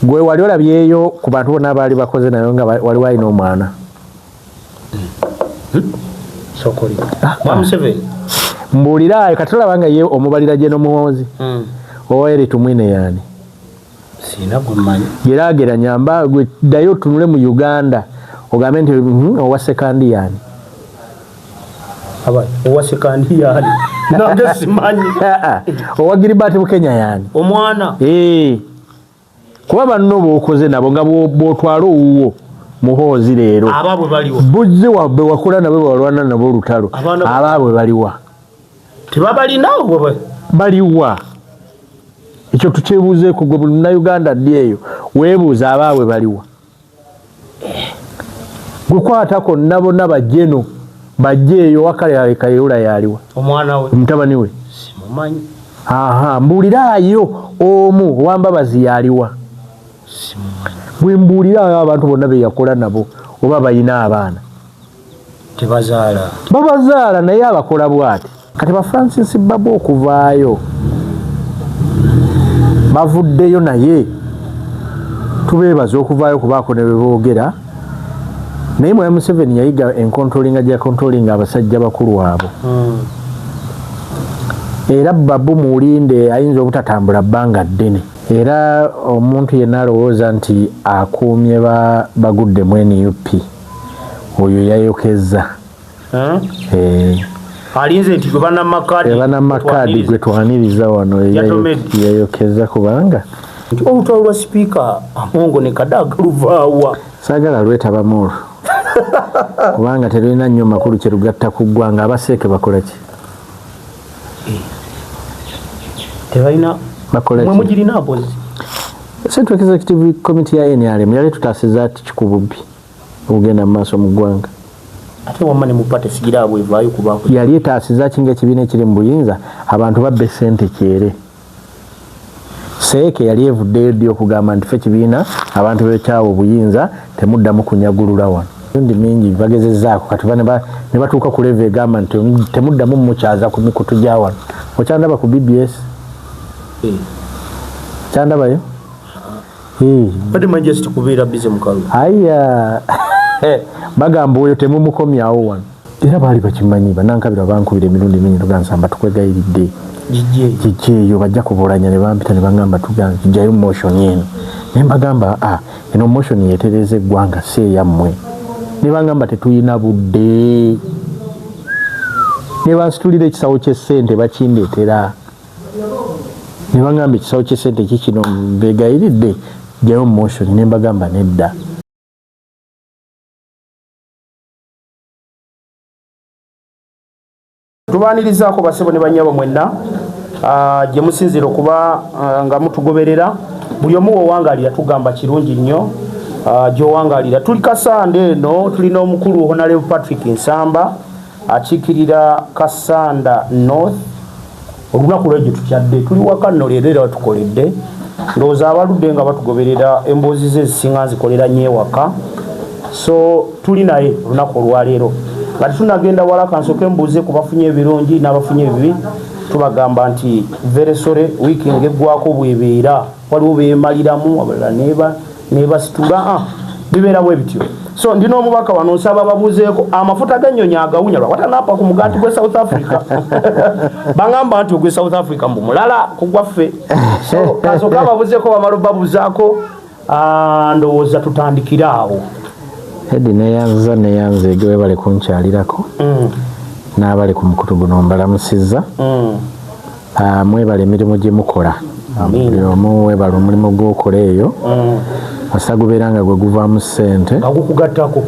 Gwe wali olabyeyo ku bantu bonna abaali bakoze nayo nga waliwo alina omwana? Sokoli. Mwa Museveni. Mbuuliraayo kati tolaba nga ye omubalira gye n'omuhoozi. Owa Eri Tumwine yaani? Sirina gwe mmanyi. Geraageranya mba gwe ddayo otunule mu Uganda ogambe nti owa Sekandi yaani? Aba owa Sekandi yaani? Nange simanyi. Owa Gilbert Bukenya yaani? Omwana. Kuba banno b'okoze nabo nga bw'otwala owuwo Muhoozi leero. Abaabwe baliwa? Buzze wa be wakola nabo be walwana nabo olutalo. Abaabwe baliwa? Tebabalina obo baliwa? Ekyo tukyebuuzeeko gwe buli Munnayuganda ddi eyo weebuuze abaabwe baliwa? Gwe kwatako nabona bajjeno bajje eyo wakale Kayihura yaliwa? Omwana we. Mutabani we. Simumanyi. Aha, mbuuliraayo omu owa Mbabazi yaliwa? Simumanyi. Gwe mbuuliraayo abantu bonna be yakola nabo oba balina abaana. Tebazaala. Babazaala naye abakola bw'ati. Kati ba Francis Babu okuvaayo bavuddeyo naye tubeebaza okuvaayo kubaako ne beboogera naye Mwami Museveni yayiga enkontrolinga gya controlling abasajja bakulu abo. Era Babu muwulinde ayinza obutatambula bbanga ddene. Era omuntu yenna alowooza nti akuumye bagudde mu NUP oyo yayokezza. Alinze nti gwe bannamakaadi bannamakaadi gwe twaniriza wano yayokeza kubanga nti olutalo lwa sipiika Amongo ne Kadaga luvaawa. Saagala lwetabamu olwo kubanga terulina nnyo makulu kye lugatta ku ggwanga. Abaseeke bakola ki? Tebalina bakola mwe mugirina mpozi. Central Executive Committee ya NRM yali tutaasiza ki ku bubbi obugenda mu maaso mu ggwanga? Ate wamma ne mu party sigira bwevaayo kubaako. Yali etaasiza ki ng'ekibiina ekiri mu buyinza abantu babba essente kyere? Seeke yali evuddeyo ddi okugamba nti ffe kibiina abantu bekyawa obuyinza temuddamu kunyagulula wano? Emirundi mingi bagezezzaako kati ne batuuka ku level egamba nti temuddamu mukyaza ku mikutu gya wano. Okyandaba ku BBS? Kyandabayo? Badde manyi just kubeera busy mu kalulu. Aya bagamba oyo temumukomyawo wano. Era baali bakimanyi bannankabirwa bankubira emirundi mingi tugansamba tukwegayiridde gijjeeyo bajja kubulanya ne bampita ne bangamba tujjayo motion eno ne mbagamba eno motion yeetereeza eggwanga si eyammwe ne bangamba tetulina budde ne bansitulira ekisawo ky'essente bakindeetera ne bangamba ekisawo ky'essente kikino mbeegayiridde jjayo motion ne mbagamba nedda. Tubaanirizaako basebo ne bannyabo mwenna gye musinziira okuba nga mutugoberera. Buli omu w'owangaalira tugamba kirungi nnyo gy'owangaalira. Tuli Kasanda eno, tulina omukulu Honorable Patrick Nsamba akiikirira Kasanda North. Olunaku lw'egyo tukyadde tuli waka nno leero era tukoledde. Ndowooza abaludde nga batugoberera emboozi ze ezisinga nzikolera nnyo ewaka, so tuli naye olunaku olwaleero nga tetunagenda wala. Kansooke mbuuze ku bafunye ebirungi n'abafunye ebibi. Tubagamba nti very sorry, wiiki ng'eggwako bwebeera waliwo beemaliramu abalala nebasitula bibeera bwe bityo. So ndina omubaka wano, nsaba babuuzeeko amafuta g'ennyonyi agawunya lwawatanapa ku mugaati gw'e South Africa. Bangamba nti ogw'e South Africa mbu mulala ku gwaffe, so kansooke ababuuzeeko bamala obabuuzaako. Ndowooza tutandikire awo. Edi neyanziza neyanzeege webale kunkyalirako n'abali ku mukutu guno mbalamusizza. Mwebale emirimu gye mukola. Buli omu webale omulimu gw'okola eyo asa gubeera nga gwe guvaamu ssente nga gukugattako.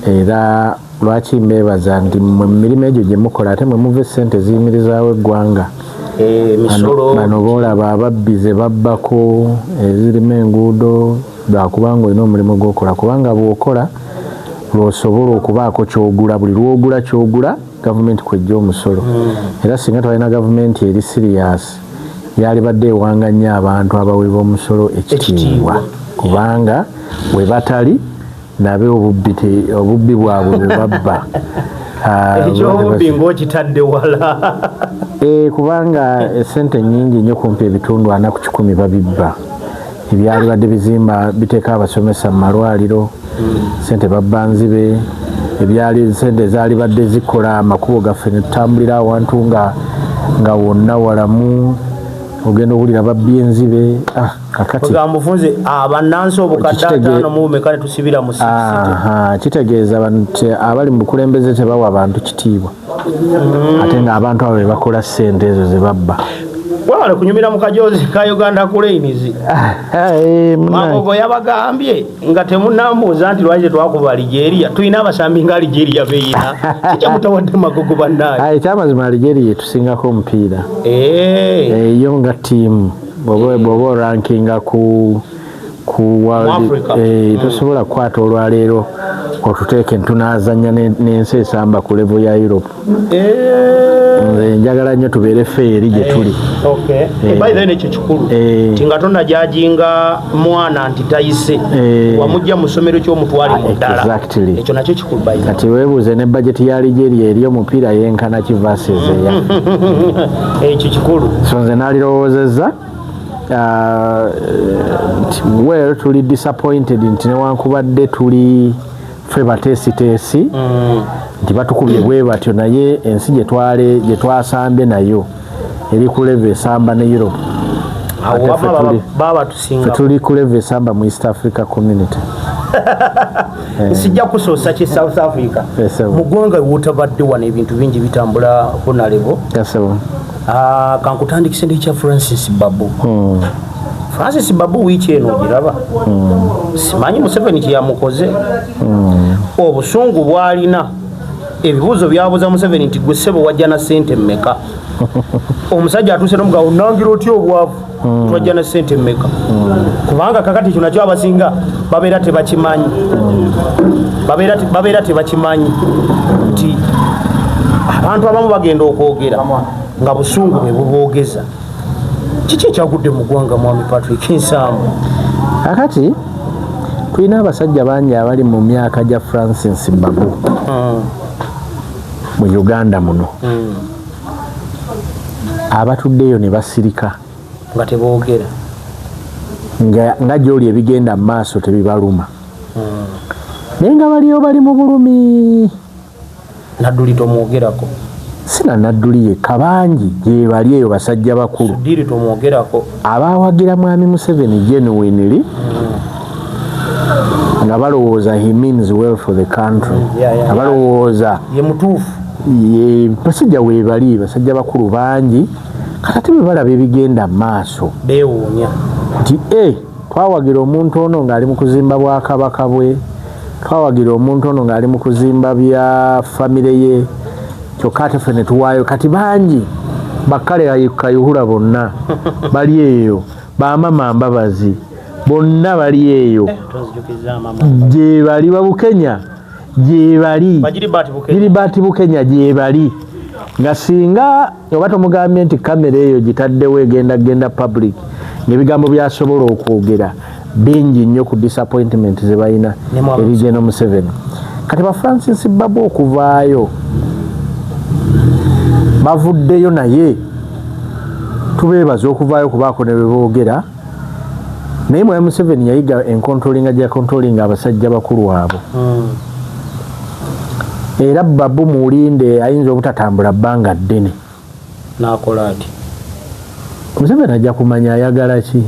Era lwaki mbeebaza nti mmwe mu mirimu egyo gye mukola ate mwe muva essente eziyimirizaawo eggwanga. Bano boolaba ababbi ze babbako ezirimu enguudo lwakubanga olina omulimu gw'okola, kubanga bw'okola lw'osobola okubaako ky'ogula. Buli lw'ogula ky'ogula gavumenti kwejja omusolo. Era singa twalina gavumenti eri siriyasi yalibadde ewanga nnyo abantu abawi b'omusolo ekitiibwa, kubanga we batali nabe obubbi bwabwe bwe babba. Ekyobubbi ng'okitadde wala. Kubanga essente nnyingi nnyo, kumpi ebitundu 40 babibba. Ebyalibadde bizimba biteeka abasomesa mu malwaliro, sente babba nzibe. Ebyali sente zaalibadde zikola amakubo gaffe ne tutambulira awantu nga wonna walamu, ogenda owulira babbye enzibe. Ah, kakati Kugamba mufunze abannansi obukadde 50 mu bumeka ne tusibira mu city. Aha, kitegeeza abantu abali mu bukulembeze tebawa bantu kitiibwa, ate ng'abantu abo be bakola ssente ezo ze babba. Webale kunyumira mu kajozi ka Uganda Cranes. Eh, munnange. Magogo yabagambye nga temunambuuza nti lwaki tetwakuba Algeria, tulina abasambi nga Algeria beyina, kikyamutawadde Magogo bannaayo. Ah, ekyamazima Algeria etusingako omupiira. Eh, Yo nga ttiimu bw'oba orankinga ku world, Africa. Tosobola kukwata olwaleero otuteeke ntunaazanya n'ensi esamba ku level ya Europe. Nze njagala nnyo tubeere fair gye tuli. Okay. By the way, nekyo kikulu nti nga tonajajinga mwana nti tayise, wamujja mu ssomero ky'omutwali mu ddala. Ekyo nakyo kikulu, by the way. Kati weebuuze ne bajeti ya Algeria eri omupiira yenkana ki versus eya Ekyo kikulu. So nze nalirowoozezza nti well, tuli disappointed nti newankubadde tuli ffe bateesiteesi nti batukubye bwe batyo, naye ensi gye twasambye nayo eri ku level esamba ne Europe. Awo Ate wamma ffe baba ffe tusinga. tuli ku level esamba mu East Africa Community. Sijja kusoosa ki South Africa. Yes, sir. Mu ggwanga wotabadde wano ebintu bingi bitambula honalebo. Yes, sir. Kankutandikise ndekya Francis Babu. Francis Babu wiiki eno ogiraba, simanyi Museveni kyeyamukoze, obusungu bwalina, ebibuuzo byabuuza Museveni nti gwe ssebo wajja na sente mmeka? Omusajja atuuse nomugabo nangira otya obwavu, twajja na sente mmeka? Kubanga kakati ekyo nakyo abasinga babeera tebakimanyi, babeera tebakimanyi nti abantu abamu bagenda okwogera nga busungu bwe buboogeza. Kiki ekyagudde mu ggwanga, mwami Patrick Nsambu? Kakati tulina abasajja bangi abali mu myaka gya Francis Babu mu Uganda muno abatuddeyo ne basirika nga teboogera, nga gyoli ebigenda mu maaso tebibaluma, naye nga baliyo bali mu bulumi. Nadduli tomwogerako. Sina Nadduli yekka, bangi gye bali eyo basajja bakulu. Sudiri tomwogerako. Abawagira mwami Museveni genuinely nga balowooza he means well for the country, nga balowooza ye mutuufu. Ye basajja weebali, basajja bakulu bangi. Kati ate bwe balaba ebigenda mu maaso beewuunya nti e twawagira omuntu ono ng'ali mu kuzimba bwakabaka bwe, twawagira omuntu ono ng'ali mu kuzimba bya famire ye, kyokka ate ffe ne tuwaayo. Kati bangi bakkale Kayihura bonna bali eyo, bamama Mbabazi bonna bali eyo. Tonzijukiza mama. Gye bali, babukenya gye bali. Bagiribati Bukenya. Gilbert Bukenya gye bali, nga singa oba tomugambye nti kamera eyo gitaddewo egenda genda public, ng'ebigambo byasobola okwogera bingi nnyo ku disappointment ze balina Ne Mwami eri General Museveni. Kati ba Francis Babu okuvaayo, bavuddeyo, naye tubeebaza okuvaayo kubaako ne beboogera. Naye mwami Museveni yayiga encontrollinga gya controllinga abasajja bakulu abo. Era Babu muwulinde, ayinza obutatambula bbanga ddene. Nakola ati. Museveni ajja kumanya ayagala ki.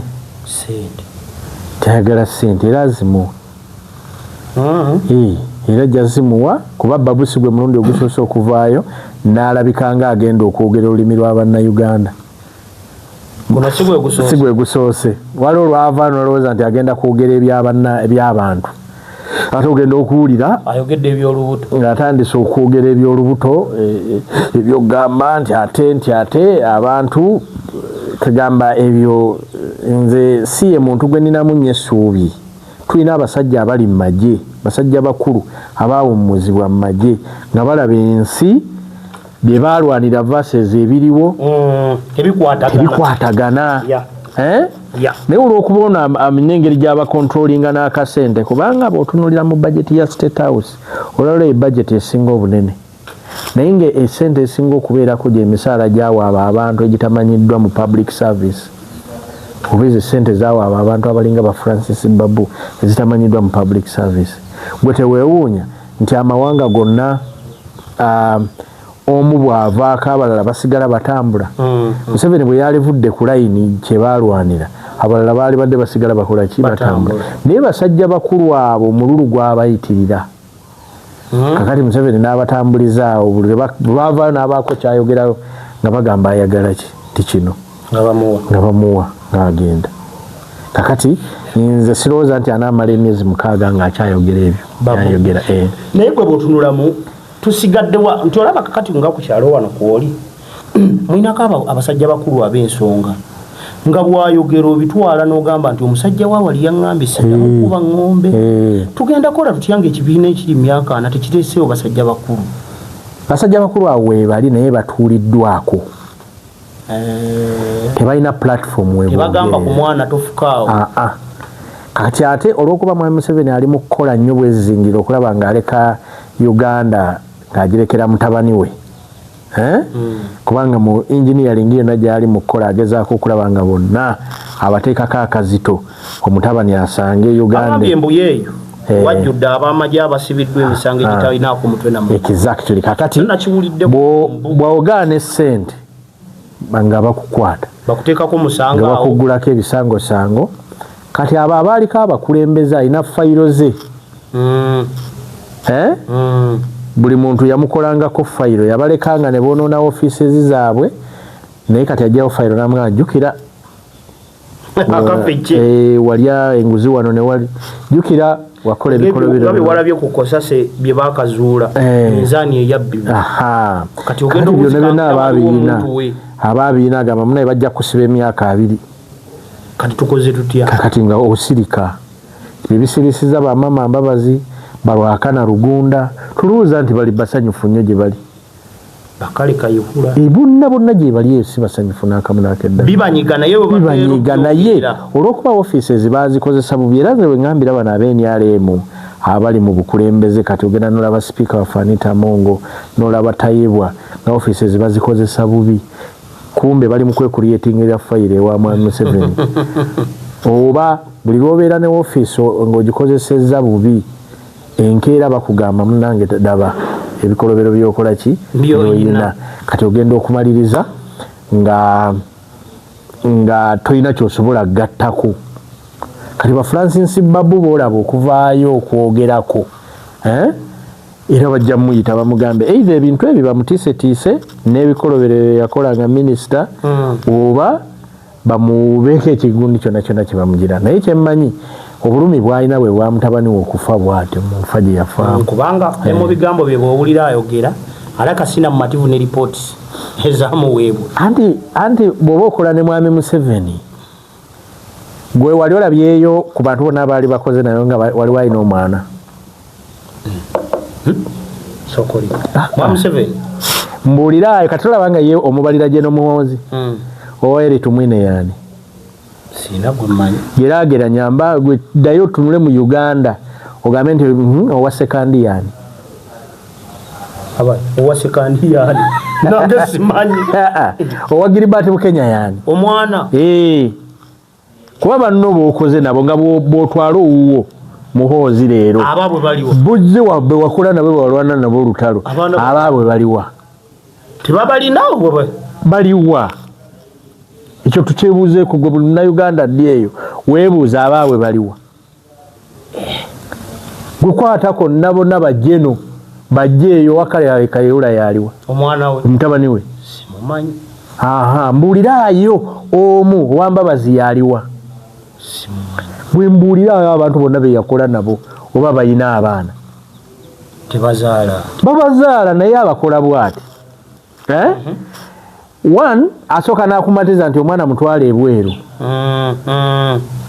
Sente. Tayagala ssente, era azimuwa. Era ajja zimuwa, kuba Babu si gwe mulundi ogusoose okuvaayo n'alabika nga agenda okwogera olulimi lwa bannayuganda. Guno si gwe gusoose. Si gwe gusoose. Waliwo olwava nolowooza nti agenda kwogera eby'abantu, ate ogenda okuwulira ayogedde ebyolubuto. Ng'atandise okwogera ebyolubuto, ebyokugamba nti ate nti ate abantu kagamba ebyo. Nze si ye muntu gwe ninamu nnyo essuubi. Tulina abasajja abali mu magye, basajja bakulu abaawummuzibwa mu magye, nga balaba ensi bye baalwanira versus ebiriwo Tebikwatagana. Tebikwatagana. Eh? Yeah. Naye olwokuba ono amenya engeri gy'abacontrollinga n'akasente, kubanga bw'otunuulira mu budget ya State House olwalwo ebudget esinga obunene, naye nga esente esinga okubeerako gyemisaala gyawa abo abantu egitamanyiddwa mu public service. Oba ezo sente zawaaba abantu abalinga ba Francis Babu ezitamanyiddwa mu public service. Gwe teweewuunya nti amawanga gonna omu bw'avaako abalala basigala batambula. Museveni bwe yalivudde ku layini kye baalwanira, abalala baali badde basigala bakola ki? Batambula. Naye basajja bakulu abo omululu gwabayitirira. Kakati Museveni n'abatambuliza awo, buli lwe bavaayo n'abaako kyayogerayo nga bagamba ayagala ki ti kino, nga bamuwa ng'agenda. Kakati nze sirowooza nti anaamala emyezi 6 ng'akyayogera ebyo byayogera. Naye gwe bw'otunulamu tusigaddewa nti olaba kakati nga ku kyalo wano kwoli mulinako abasajja bakulu ab'ensonga nga bw'ayogera obitwala n'ogamba nti omusajja wa wali yaŋŋambye saddamu kuba ŋŋombe. Tugenda kola tutya nga ekibiina ekiri myaka 40 tekireeseewo basajja bakulu? Basajja bakulu awo weebali, naye batuuliddwako, tebalina platform. Tebagamba ku mwana tofukaawo. Kati ate olw'okuba Mwami Museveni ali mu kukola nnyo bwezizingira okulaba ng'aleka Uganda ng'agirekera mutabani we, eh? Kubanga mu engineering yonna gyali mu kukola agezaako okulaba nga bonna abateekako akazito, omutabani asange Uganda. Embuye eyo wajjudde ab'amagye abasibiddwa emisango egitalinaako mutwe na Exactly. Kakati bw'ogaana essente nga bakukwata, bakuteekako musango, nga bakuggulako ebisangosango. Kati abo abaaliko abakulembeze alina fayiro ze. Eh? Buli muntu yamukolangako fayiro, yabalekanga ne boonoona ofiises zaabwe, naye kati ajjawo fayiro namugamba, jjukira walya enguzi wano ne wali, jjukira wakola ebikolobero walabye ku kosase bye bakazuula, minzaani eyabbibwa. Kati ogenda byonna byonna abaabiyina, abaabiyina agamba munaye bajja kusiba emyaka 20. Kati tukoze tutya? Kakati nga osirika bebisirisiza bamama Mbabazi, balwakana Rugunda, tulowooza nti bali basanyufu nnyo gye bali. Bakale Kayihura. Bonna bonna gye bali eyo si basanyufu n'akamu n'akedda. Bibanyiga naye. Bibanyiga, naye olw'okuba offices bazikozesa bubi. Era nze bwe ŋŋambira bano ab'NRM abali mu bukulembeze kati, ogenda nolaba sipiika waffe Anita Among, nolaba Tayebwa, nga offices bazikozesa bubi, kumbe bali mu kwecreatingira fayiro ewa Mwami Museveni. Oba buli lwobeera ne ofiisi ng'ogikozesezza bubi, enkeera bakugamba, munange daba ebikolobero byokola ki byoyina. Kati ogenda okumaliriza nga tolina kyosobola gattako. Kati ba Francis Babu boolaba okuvaayo okwogerako, eh? Era bajja muyita bamugambe either ebintu ebyo bamutiisetiise n'ebikolobero yakola nga minisita, oba bamubeeko ekigundi kyonna kyonna kyebamugira. Naye kyemmanyi, obulumi bwalina bwe bwa mutabani we okufa bwatyo mu nfa gye yafaamu. Kubanga ne mu bigambo bye bw'owulira ayogera, alaka sina mumativu ne ripooti ezamuweebwa. Anti bw'oba okola ne Mwami Museveni, gwe wali olabyeyo ku bantu bonna abaali bakoze naye nga waliwo alina omwana? Sokoli Mwami Museveni. Mbuuliraayo. Kati olaba nga ye omubalira gye n'omuhoozi owa Eri Tumwine yaani? Sina gwe mmanyi. Geraageranya mba gwe, ddayo otunule mu Uganda ogambe nti owa Sekandi yaani? Aba owa Sekandi yaani? Nange simanyi. Owa Gilbert Bukenya yaani? Omwana. Kuba banno b'okoze nabo nga bw'otwala owuwo Muhoozi leero, abaabwe baliwa? Buzze wabwe wakola nabo, balwana nabo olutalo, abaabwe baliwa? Tebabalina. Baliwa? Ekyo tukyebuuzeeko. Gwe buli Munnayuganda ddi eyo weebuuza abaabwe baliwa. Gwekwatako nna bonna bajjeno bajje eyo wakale Kayihura yaliwa? Omwana we. Mutabani we. Simumanyi. Aha, mbuuliraayo omu owambabazi yaliwa? Simumanyi. Bwe mbuuliraayo abantu bonna be yakola nabo oba balina abaana. Tebazaala. Babazaala, naye abakola bwati, eh? One asooka n'akumatiza nti omwana mutwale ebweru.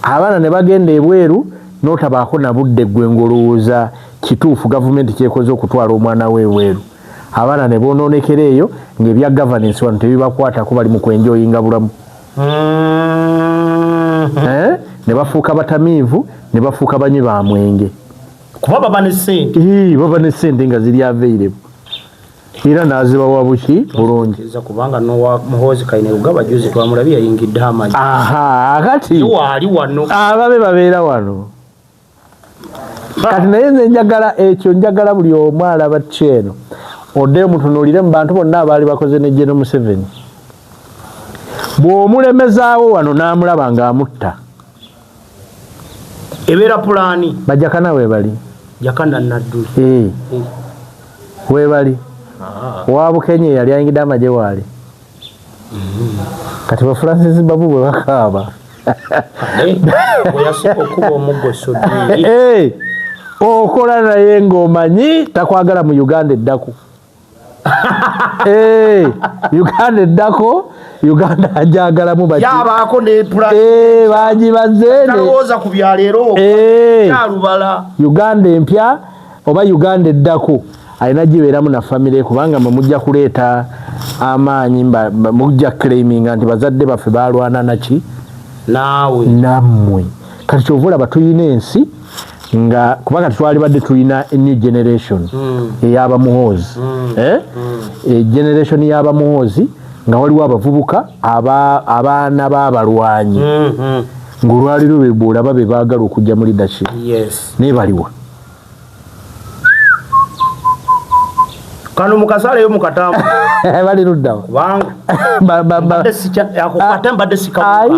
Abaana ne bagenda ebweru n'otabaako na budde. Ggwe ng'olowooza kituufu gavumenti kyekoze okutwala omwana we ebweru, abaana ne bonoonekera eyo ng'ebya governance wano tebibakwatako, bali mu kwenjoyinga bulamu. Eh? Ne bafuuka batamiivu, ne bafuuka banywi ba mwenge. Kuba baba ne sente. Ii, baba ne sente nga ziri available. Era n'azibawa buki bulungi. Kubanga nowa Muhoozi Kainerugaba juzi twamulabye yayingidde amagye. Aha, kati waali wano ababe babeera wano. Kati naye nze njagala ekyo, njagala buli omu alaba kyeno oddeyo mutunuulire mu bantu bonna abaali bakoze ne General Museveni. Bw'omulemezaawo wano n'amulaba ng'amutta, ebeera pulaani. Bajakana weebali. Jakana Nadduli. Weebali. Owa Bukenya yali ayingidde amagye waali. Kati ba Francis Babu bwe bakaaba, bwe yasooka okuba omuggo Sodiiri. Okola naye ng'omanyi takwagala mu Uganda eddako. Uganda eddako, Uganda ajagalamu baki. Yabaako ne pulaani. Bagibaze. Talowooza ku byaleero. Kyalubala. Uganda empya oba Uganda eddako alina gibeeramu na famire, kubanga mwe mujja kuleeta amaanyi, mujja claiminga nti bazadde baffe balwana naki. Naawe. Nammwe. Kati kyova olaba tulina ensi nga kuba kati twalibadde tulina new generation ey'abamuhoozi, generation y'abamuhoozi, nga waliwo abavubuka abaana b'abalwanyi, ng'olwaliro lwe bwolaba be baagala okujja mu leadership. Naye baliwa? Kano mukasaleyo mukatambu. Bali luddawa? Kubanga ate mbadde sikabuukanga.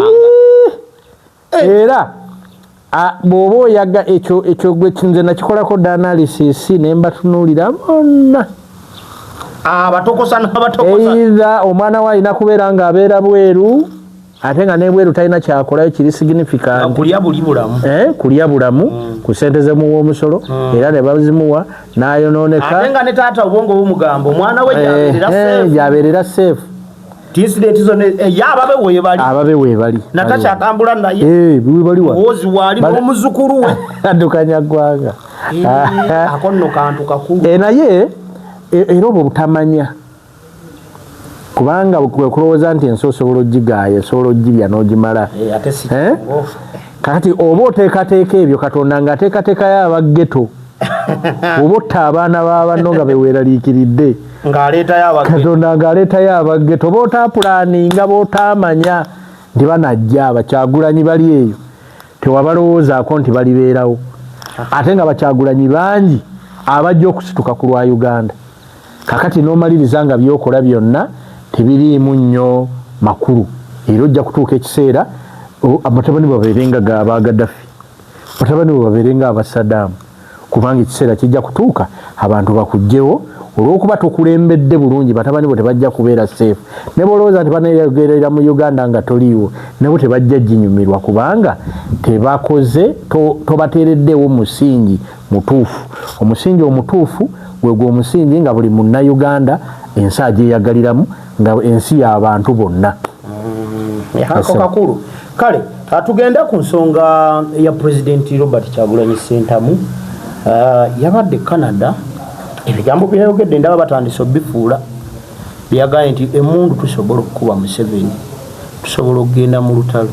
Era bw'oba oyaga ekyo, ekyo gwe nze nakikolako dda analysis ne mbatunuulira bonna. Abatokosa n'abatokosa. Either omwana we alina kubeera ng'abeera bweru, ate nga nebweru talina kyakolayo kiri significant. Kulya buli bulamu. Kulya bulamu ku sente zemuwa omusolo, era ne bazimuwa n'ayonooneka. Ate nga ne taata obwongo bumugamba omwana we gyabeerera safe. Gyabeerera safe. Incident zonna, ye ababe weebali. Ababe weebali. Natakyatambula naye. Webali wa. Muhoozi waali n'omuzukulu we. Addukanya ggwanga. Ako nno kantu kakulu. Naye era obwo butamanya, kubanga kwe kulowooza nti ensi osobola ogigaaya, osobola ogirya n'ogimala. Ate si kyangu. Kakati oba oteekateeka ebyo, Katonda ng'ateekateekayo abaggeto, oba otta abaana ba banno nga beweeraliikiridde. Ng'aleetayo abaggeto. Katonda ng'aleetayo abaggeto oba otaapulaninga, b'otaamanya nti banajja. Abakyagulanyi bali eyo tewabalowoozaako nti balibeerawo, ate nga bakyagulanyi bangi abajja okusituka ku lwa Uganda. Kakati n'omaliriza nga byokola byonna tebiriimu nnyo makulu, era ojja kutuuka ekiseera batabani babeere nga aba Gaddafi, batabani bo babeere nga aba Saddam, kubanga ekiseera kijja kutuuka abantu bakugjewo olw'okuba tokulembedde bulungi. Batabani bo tebajja kubeera safe, ne bolowooza nti baneyogerera mu Uganda nga toliiwo, nabo tebajja ginyumirwa, kubanga tebakoze tobateereddewo musingi mutuufu. Omusingi omutuufu gwegwo omusingi nga buli munnayuganda ensi agyeyagaliramu, nga ensi y'abantu bonna. Ako kakulu. Kale tugende ku nsonga ya Pulezidenti Robert Kyagulanyi Ssentamu. Yabadde Canada, ebigambo byayogedde ndaba batandise obifuula byagambye nti emundu tusobola okukuba Museveni, tusobola okugenda mu lutalo,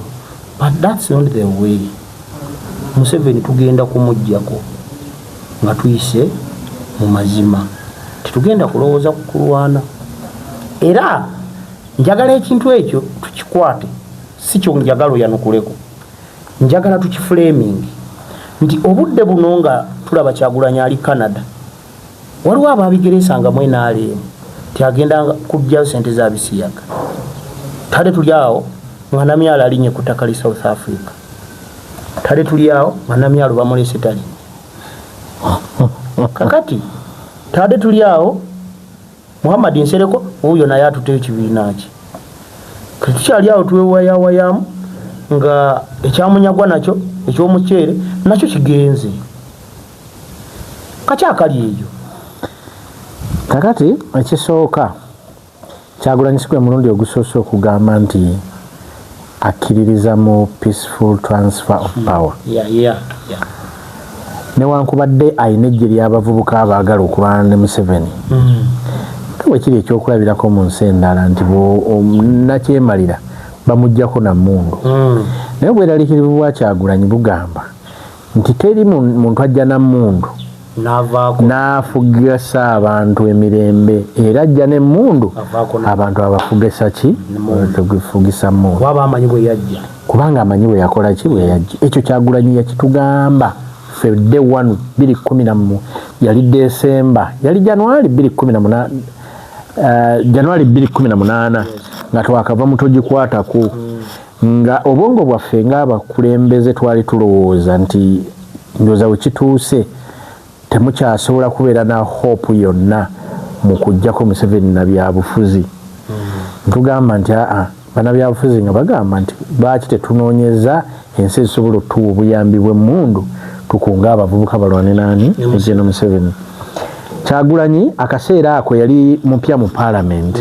but that's not the way. Museveni tugenda kumuggyako nga tuyise mu mazima, tetugenda kulowooza ku kulwana. Era njagala ekintu ekyo tukikwate, si kyo njagala oyanukuleko, njagala tukiframing nti obudde buno nga tulaba Kyagulanyi ali Canada, waliwo ababigeresanga mu NRM ti agenda kujjayo sente za bisiyaga. Tale tuli awo nga Namyalo alinye ku ttaka li South Africa, tale tuli awo nga Namyalo bamulese talinye. Kakati tade tuli awo Muhammad Nsereko wuuyo naye atuteyo ekibiina kye. Kati tukyali awo twewayawayamu nga ekyamunyagwa nakyo ekyomuceere nakyo kigenze kakyakali eyo. Kakati ekisooka, Kyagulanyi si gwe mulundi ogusoose okugamba nti akkiririza mu peaceful transfer of power. Newankubadde alina ejje ly'abavubuka abaagala okulwana ne Museveni, nga bwe kiri ekyokulabirako mu nsi endala nti nakyemalira bamugjako na mmundu, naye obweraliikirivu bwa Kyagulanyi bugamba nti teri muntu ajja na mmundu. N'afugisa abantu emirembe, era ajja n'emmundu, abantu abafugisa ki? Tugifugisa mmundu. Kubanga amanyi bwe yakola ki, bwe yajja. Ekyo Kyagulanyi yakitugamba ffe day 1 2010, yali Desemba, yali Januari 2018, Januari 2018, nga twakava mu Togikwatako, nga obwongo bwaffe ng'abakulembeze twali tulowooza nti ndowooza we kituuse temukyasobola kubeera na hope yonna mu kuggyako Museveni na byabufuzi. Ntugamba nti aa, bannabyabufuzi nga bagamba nti lwaki tetunoonyeza ensi ezisobola otuwa obuyambi bw'emmundu, tukunga abavubuka balwane nani? Ne General Museveni. Kyagulanyi akaseera ako yali mupya mu parliament,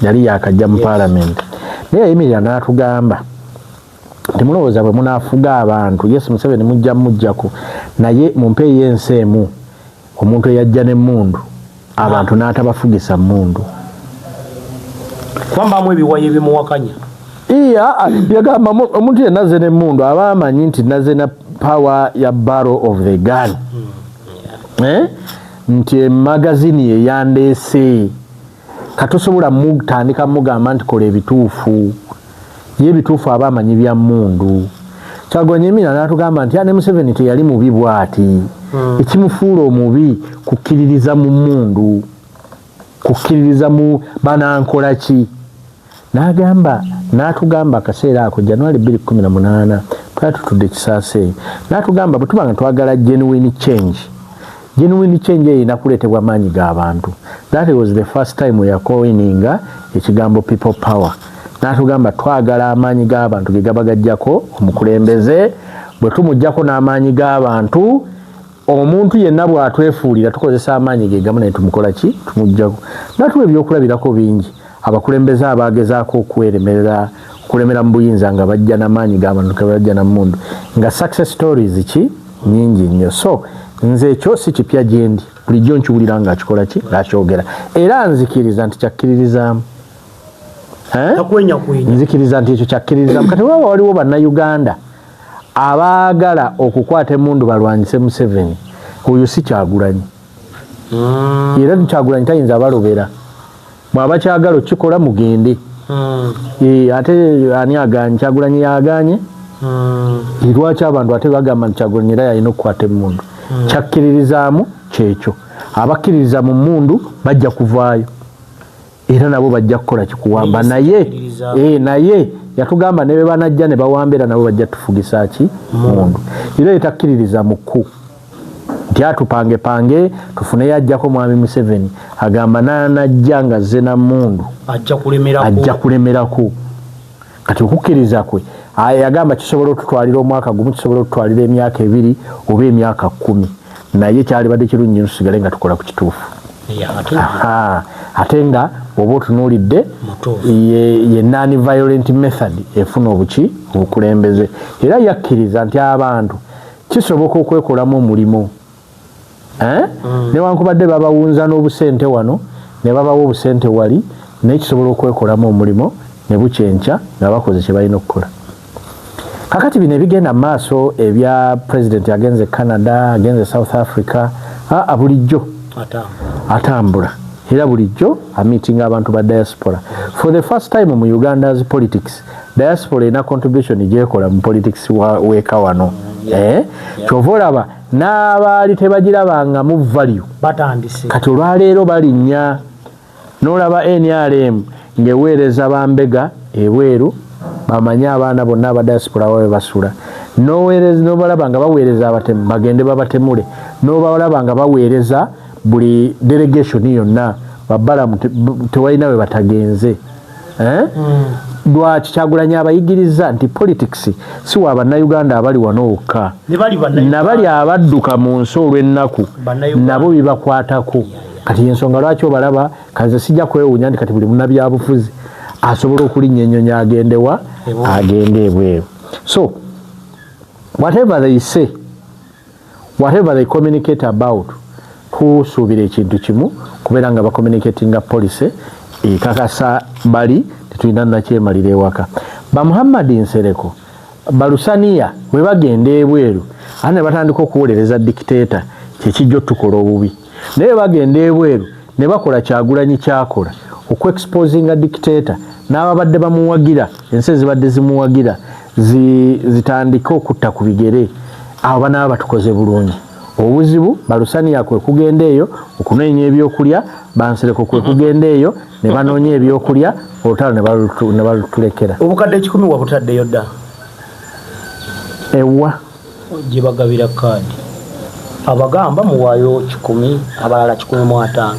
yali yakajja mu parliament, naye yayimirira n'atugamba nti mulowooza bwe munaafuga abantu, yes, Museveni mujja mujjako, naye mumpeeyo ensi emu omuntu eyajja n'emmundu abantu n'atabafugisa mmundu. Kwambamu ebiwayo ebimuwakanya. Iya, yagamba omuntu yenna azze n'emmundu aba amanyi nti nazze na power ya barrel of the gun, eh? Nti emagazini yeyandeese, katosobola mutandika mugamba nti kola ebituufu, ye ebituufu aba amanyi bya mmundu. Kyagulanyi Emina n'atugamba nti ne Museveni teyali mubi bw'ati, ekimufuula omubi kukkiririza mu mmundu, kukkiririza mu banankola ki. N'agamba, n'atugamba akaseera ako January 2018, twali tutudde Kisaasi eyo, n'atugamba bwe tuba nga twagala genuine change, genuine change eyo erina kuleetebwa maanyi g'abantu. That was the first time yacoininga ekigambo people power. N'atugamba twagala amaanyi g'abantu ge gaba gajjako omukulembeze, bwe tumugjako n'amaanyi g'abantu, omuntu yenna bw'atwefuulira tukozesa amaanyi ge gamu naye tumukola ki? Tumugjako. Natuwa ebyokulabirako bingi, abakulembeze abagezaako okweremerera, okulemera mu buyinza nga bajja n'amaanyi g'abantu, bajja na mmundu, nga success stories ki nyingi nnyo. So nze ekyo si kipya gyendi, bulijjo nkiwulira ng'akikola ki, ng'akyogera, era nzikiriza nti kyakkiririzaamu. Eh? Takwenyakwenya. Nzikiriza nti ekyo kyakkiririzaamu. Kati waba waliwo Bannayuganda abaagala okukwata emundu balwanyise Museveni, oyo si Kyagulanyi. Era Kyagulanyi tayinza balobera, bw'abakyagala okikola mugende. Ate ani aganye? Kyagulanyi yaganye? Lwaki abantu ate bagamba nti Kyagulanyi era yalina okukwata emundu? Kyakkiririzaamu kyekyo, abakkiririza mu mundu bajja kuvaayo era nabo bajja kukola kikuwamba. Naye naye yatugamba ne bebanajja ne bawamba, era nabo bajja tufugisa ki? Mundu. Era etakkiririza mu kku nti atupangepange tufuneyo ajjako mwami Museveni, agamba nanajja nga zze na mundu ajja kulemerako. Ajja kulemerako. Kati okukkiriza kwe yagamba kisobola otutwalira omwaka gumu, kisobola otutwalira emyaka 2 oba emyaka 10, naye kyalibadde kirungi nnyo tusigale nga tukola ku kituufu. Ate nga oba otunuulidde ye non violent method efuna obuki, obukulembeze. Era yakkiriza nti abantu kisoboka okwekolamu omulimu, eh? Newankubadde babawunza n'obusente wano ne babawa obusente wali, naye kisobola okwekolamu omulimu ne bukyenkya nga bakoze kye balina okukola. Kakati bino ebigenda mu maaso ebya president agenze Canada, agenze South Africa, aa, bulijjo atambula, era bulijjo ameetinga abantu ba diaspora. For the first time mu Uganda's politics, diaspora erina contribution gyekola mu politics weeka wano, eh? Kyova olaba n'abaali tebagirabangamu value batandise. Kati olwaleero balinnya n'olaba NRM ng'eweereza bambega ebweru, bamanye abaana bonna aba diaspora babe basula, n'obalaba nga baweereza abatemu bagende babatemule, n'obalaba nga baweereza buli delegation yonna babalamu, tewalina we batagenze, eh? Lwaki Kyagulanyi abayigiriza nti politics si wa Bannayuganda abali wano wokka, nabali abadduka mu nsi olw'ennaku nabo bibakwatako. Kati ensonga lwaki obalaba kaze, sijja kwewuunya nti kati buli munnabyabufuzi asobola okulinnya ennyonyi agendewa, agende ebweru. So whatever they say, whatever they communicate about, tusuubira ekintu kimu, kubeera nga bacommunicatinga policy ekakasa bali tetulina nakyemalira ewaka. Ba Muhammadi Nsereko, balusaniya bwe bagenda ebweru ate ne batandika okuwolereza dictator, Kyekijja otukola obubi. Naye bagenda ebweru ne bakola Kyagulanyi kyakola, okuexposinga dictator n'ababadde bamuwagira, ensi ezibadde zimuwagira zitandike okutta ku bigere, abo banaaba batukoze bulungi. Obuzibu Balusaniya kwe kugenda eyo okunoonya ebyokulya, Bansereko kwe kugenda eyo ne banoonya ebyokulya, olutalo ne balutulekera. Obukadde 1,000 wabutaddeyo dda? Ewa? Gye bagabira kaadi. Abagamba muwaayo 100, abalala 150.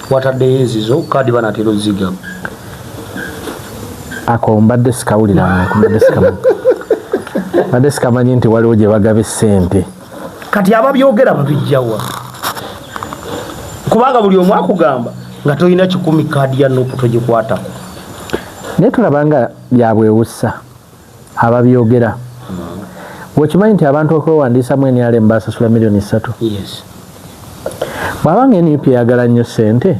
Wataddeyo ezizo, kaadi banaatera ozigaba. Ako mbadde sikawulira, mbadde sikamanyi nti waliwo gye bagaba essente. Kati ababyogera babijjawa? Kubanga buli omu akugamba nga tolina 1,000 kaadi ya NUP togikwatako. Naye tulaba nga byabwewussa ababyogera. Bw'okimanyi nti abantu okwewandiisamu NRM basasula 3 miliyoni. Yes. Bw'aba nga NUP eyagala nnyo ssente,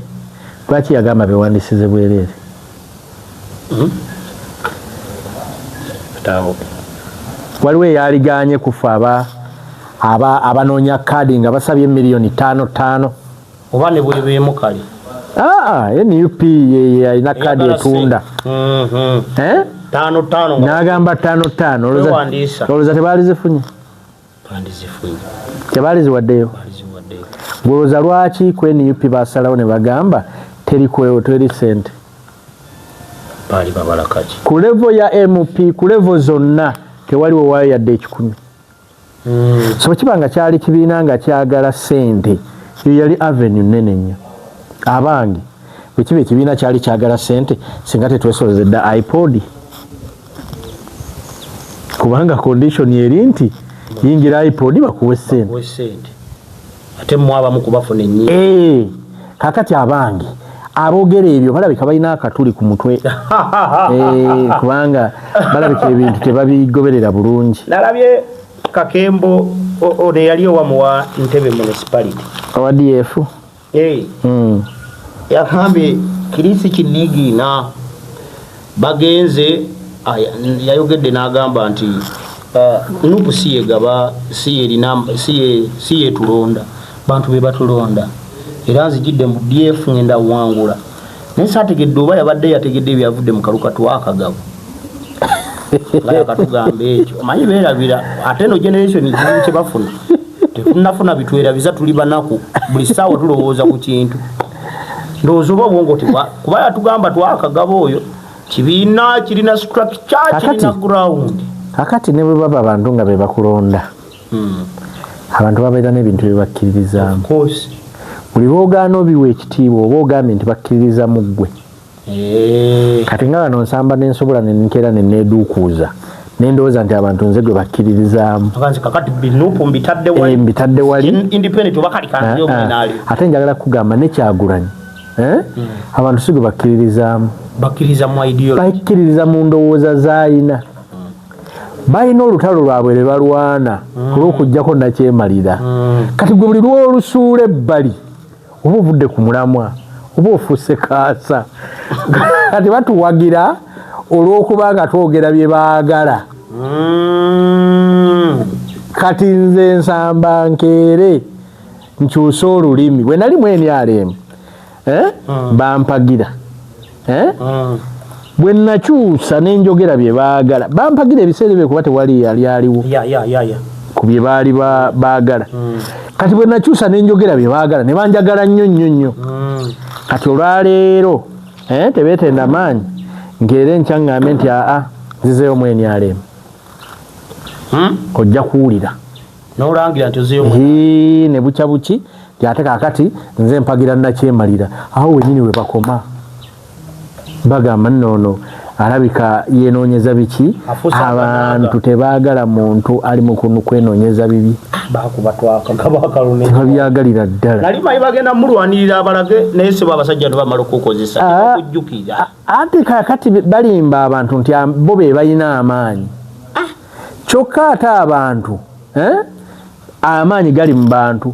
lwaki yagamba bewandiisize bwereere? Tawo. Waliwo eyaliganye kufa abanoonya kaadi nga basabye 5 miliyoni. Oba ne bwebeemu kale. Aa, NUP alina kaadi etunda. Eh? Tano tano nga N'agamba tano tano. Kwewandiisa. Olowooza tebaalizifunye? Bandizifunye. Tebaaliziwaddeyo? Bandiziwaddeyo. Gwolowooza lwaki ku NUP basalawo ne bagamba teri kwewo, teri sente? Baali babala kaki? Ku level ya MP, ku level zonna tewaliwo waayo yadde 1,000. So kiba nga kyali kibiina nga kyagala sente, eyo yali avenue nene nnyo. Abange, bwe kiba ekibiina kyali kyagala sente, singa tetwesolozedde IPOD, kubanga condition eri nti yingira IPOD bakuwe sente. Bakuwe sente. Ate mmwe abamu kubafuna ennyingi. Eh, kakati abange aboogera ebyo balabika balina akatuli ku mutwe. Eh, kubanga balabika ebintu tebabigoberera bulungi. Nalabye Kakembo ono eyali owamuwa Ntebe Municipality. Owa DF. Eh, Yagambye Kirisi Kinigiina bagenze yayogedde n'agamba nti NUP si yegaba, si yerina, si yetulonda, bantu be batulonda, era nzijidde mu DF ngenda wangula. Naye saategedde oba yabadde yategedde ebyavudde mu kaluka twakagabo nga yakatugamba ekyo. Omanyi beerabira, ate no generation kizibu kye bafuna, tetunafuna bitwerabiza, tuli banaku, buli ssaawa tulowooza ku kintu. Ndowooza oba obwongo kuba yatugamba twakagaba oyo kibiina kirina structure, kirina ground. Kakati ne bwe baba abantu nga be bakulonda, abantu babeera n'ebintu bye bakkiririzaamu. Of course. Buli lwogaana obiwa ekitiibwa, oba ogambye nti bakkiririza mu ggwe. Kati nga bano nsamba nensobola nenkeera neneeduukuuza nendowooza nti abantu nze gwe bakkiririzaamu. Aganzi kakati bi NUP mbitadde wali. Eh, mbitadde wali. Independent oba kali kanzire Ah, ah. omwenali. Ate njagala kugamba ne Kyagulanyi, eh? Abantu si gwe bakkiririzaamu. Bakkiriza mu ideology. Bakkiririza mu ndowooza z'ayina. Balina olutalo lwabwe lwe balwana olw'okuggyako nakyemalira. Kati gwe buli lw'olusuula ebbali oba ovudde ku mulamwa, oba ofuuse kaasa. Kati batuwagira olw'okuba nga twogera bye baagala. Kati nze nsamba nkeere nkyuse olulimi. Bwe nali mu NRM, eh? Bampagira, eh? Bwe nakyusa nenjogera bye baagala, bampagira ebiseera ebyo kuba tewali yali aliwo ku bye baali baagala. Kati bwe nakyusa nenjogera bye baagala, ne banjagala nnyo nnyo nnyo. Kati olwaleero, eh, tebeetenda maanyi, nkeera enkya ŋŋambe nti aa, nzizeeyo mu NRM, ojja kuwulira. N'olangira nti ozeeyo. Hii, ne bukya buki nti ate kaakati nze mpagira nakyemalira. Awo wenyini we bakoma bagamba nno ono alabika yeenoonyeza biki. Afuuse Abantu tebaagala muntu ali mu kwenoonyeza bibi. Bakuba twakagaba akalulu. Tebabyagalira ddala. Nali manyi bagenda mulwanirira abalage, naye sebo abasajja tebamala okukozesa. Ah. Tebakujjukira. Ate kaakati balimba abantu nti bo be balina amaanyi, kyokka ate abantu, eh? Amaanyi gali mu bantu.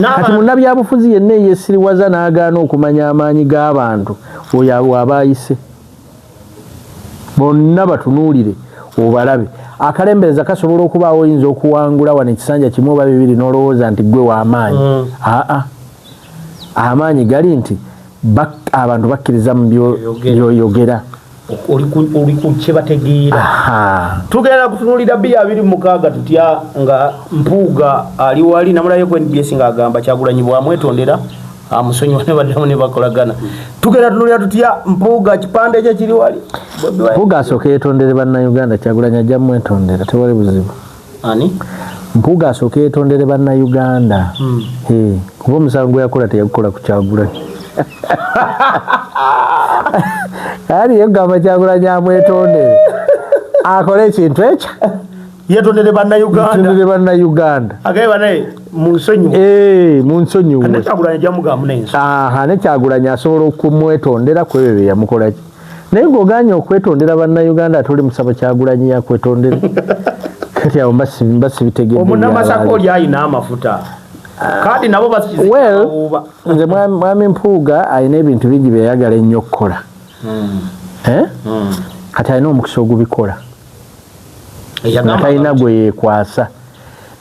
Kati munnabyabufuzi yenna eyesiriwaza n'agaana okumanya amaanyi g'abantu, oyo aba ayise. Bonna batunuulire obalabe. Akalembereza kasobola okubaawo, oyinza okuwangula wano ekisanja kimu oba bibiri n'olowooza nti gwe w'amaanyi. Aa, amaanyi gali nti abantu bakkiriza mu byoyogera. Oli ku kyebategeera. Tugenda kutunuulira 2026 tutya nga Mpuuga ali wali namulayo ku NBS ng'agamba Kyagulanyi bwamwetondera amusonyiwa ne baddamu ne bakolagana. Tugenda tunuulira tutya Mpuuga, kipande kye kiri wali. Mpuuga asooke yeetondere Bannayuganda, Kyagulanyi ajja mumwetondera, tewali buzibu. Ani? Mpuuga asooke yeetondere Bannayuganda, kuba omusango gwe yakola teyagukola ku Kyagulanyi. Ali yegamba Kyagulanyi amwetondere, akole ekintu ekyo. Yetondere Bannayuganda. Yetondere Bannayuganda. Agaye banaye munsonyiwe. Munsonyiwe. Ne Kyagulanyi ajamugamba n'ensi. Aha, ne Kyagulanyi asobola okumwetondera ku ebyo bye yamukola ki. Naye ng'ogaanye okwetondera Bannayuganda, ate oli musaba Kyagulanyi yakwetondera. Kati awo mba sibitegedde. Omunnamasaka oli ayina amafuta. Kandi nabo basize. Well, nze mwami Mpuuga alina ebintu bingi byeyagala ennyo okukola. Kati alina omukisa ogubikola. Nga talina gwe yeekwasa.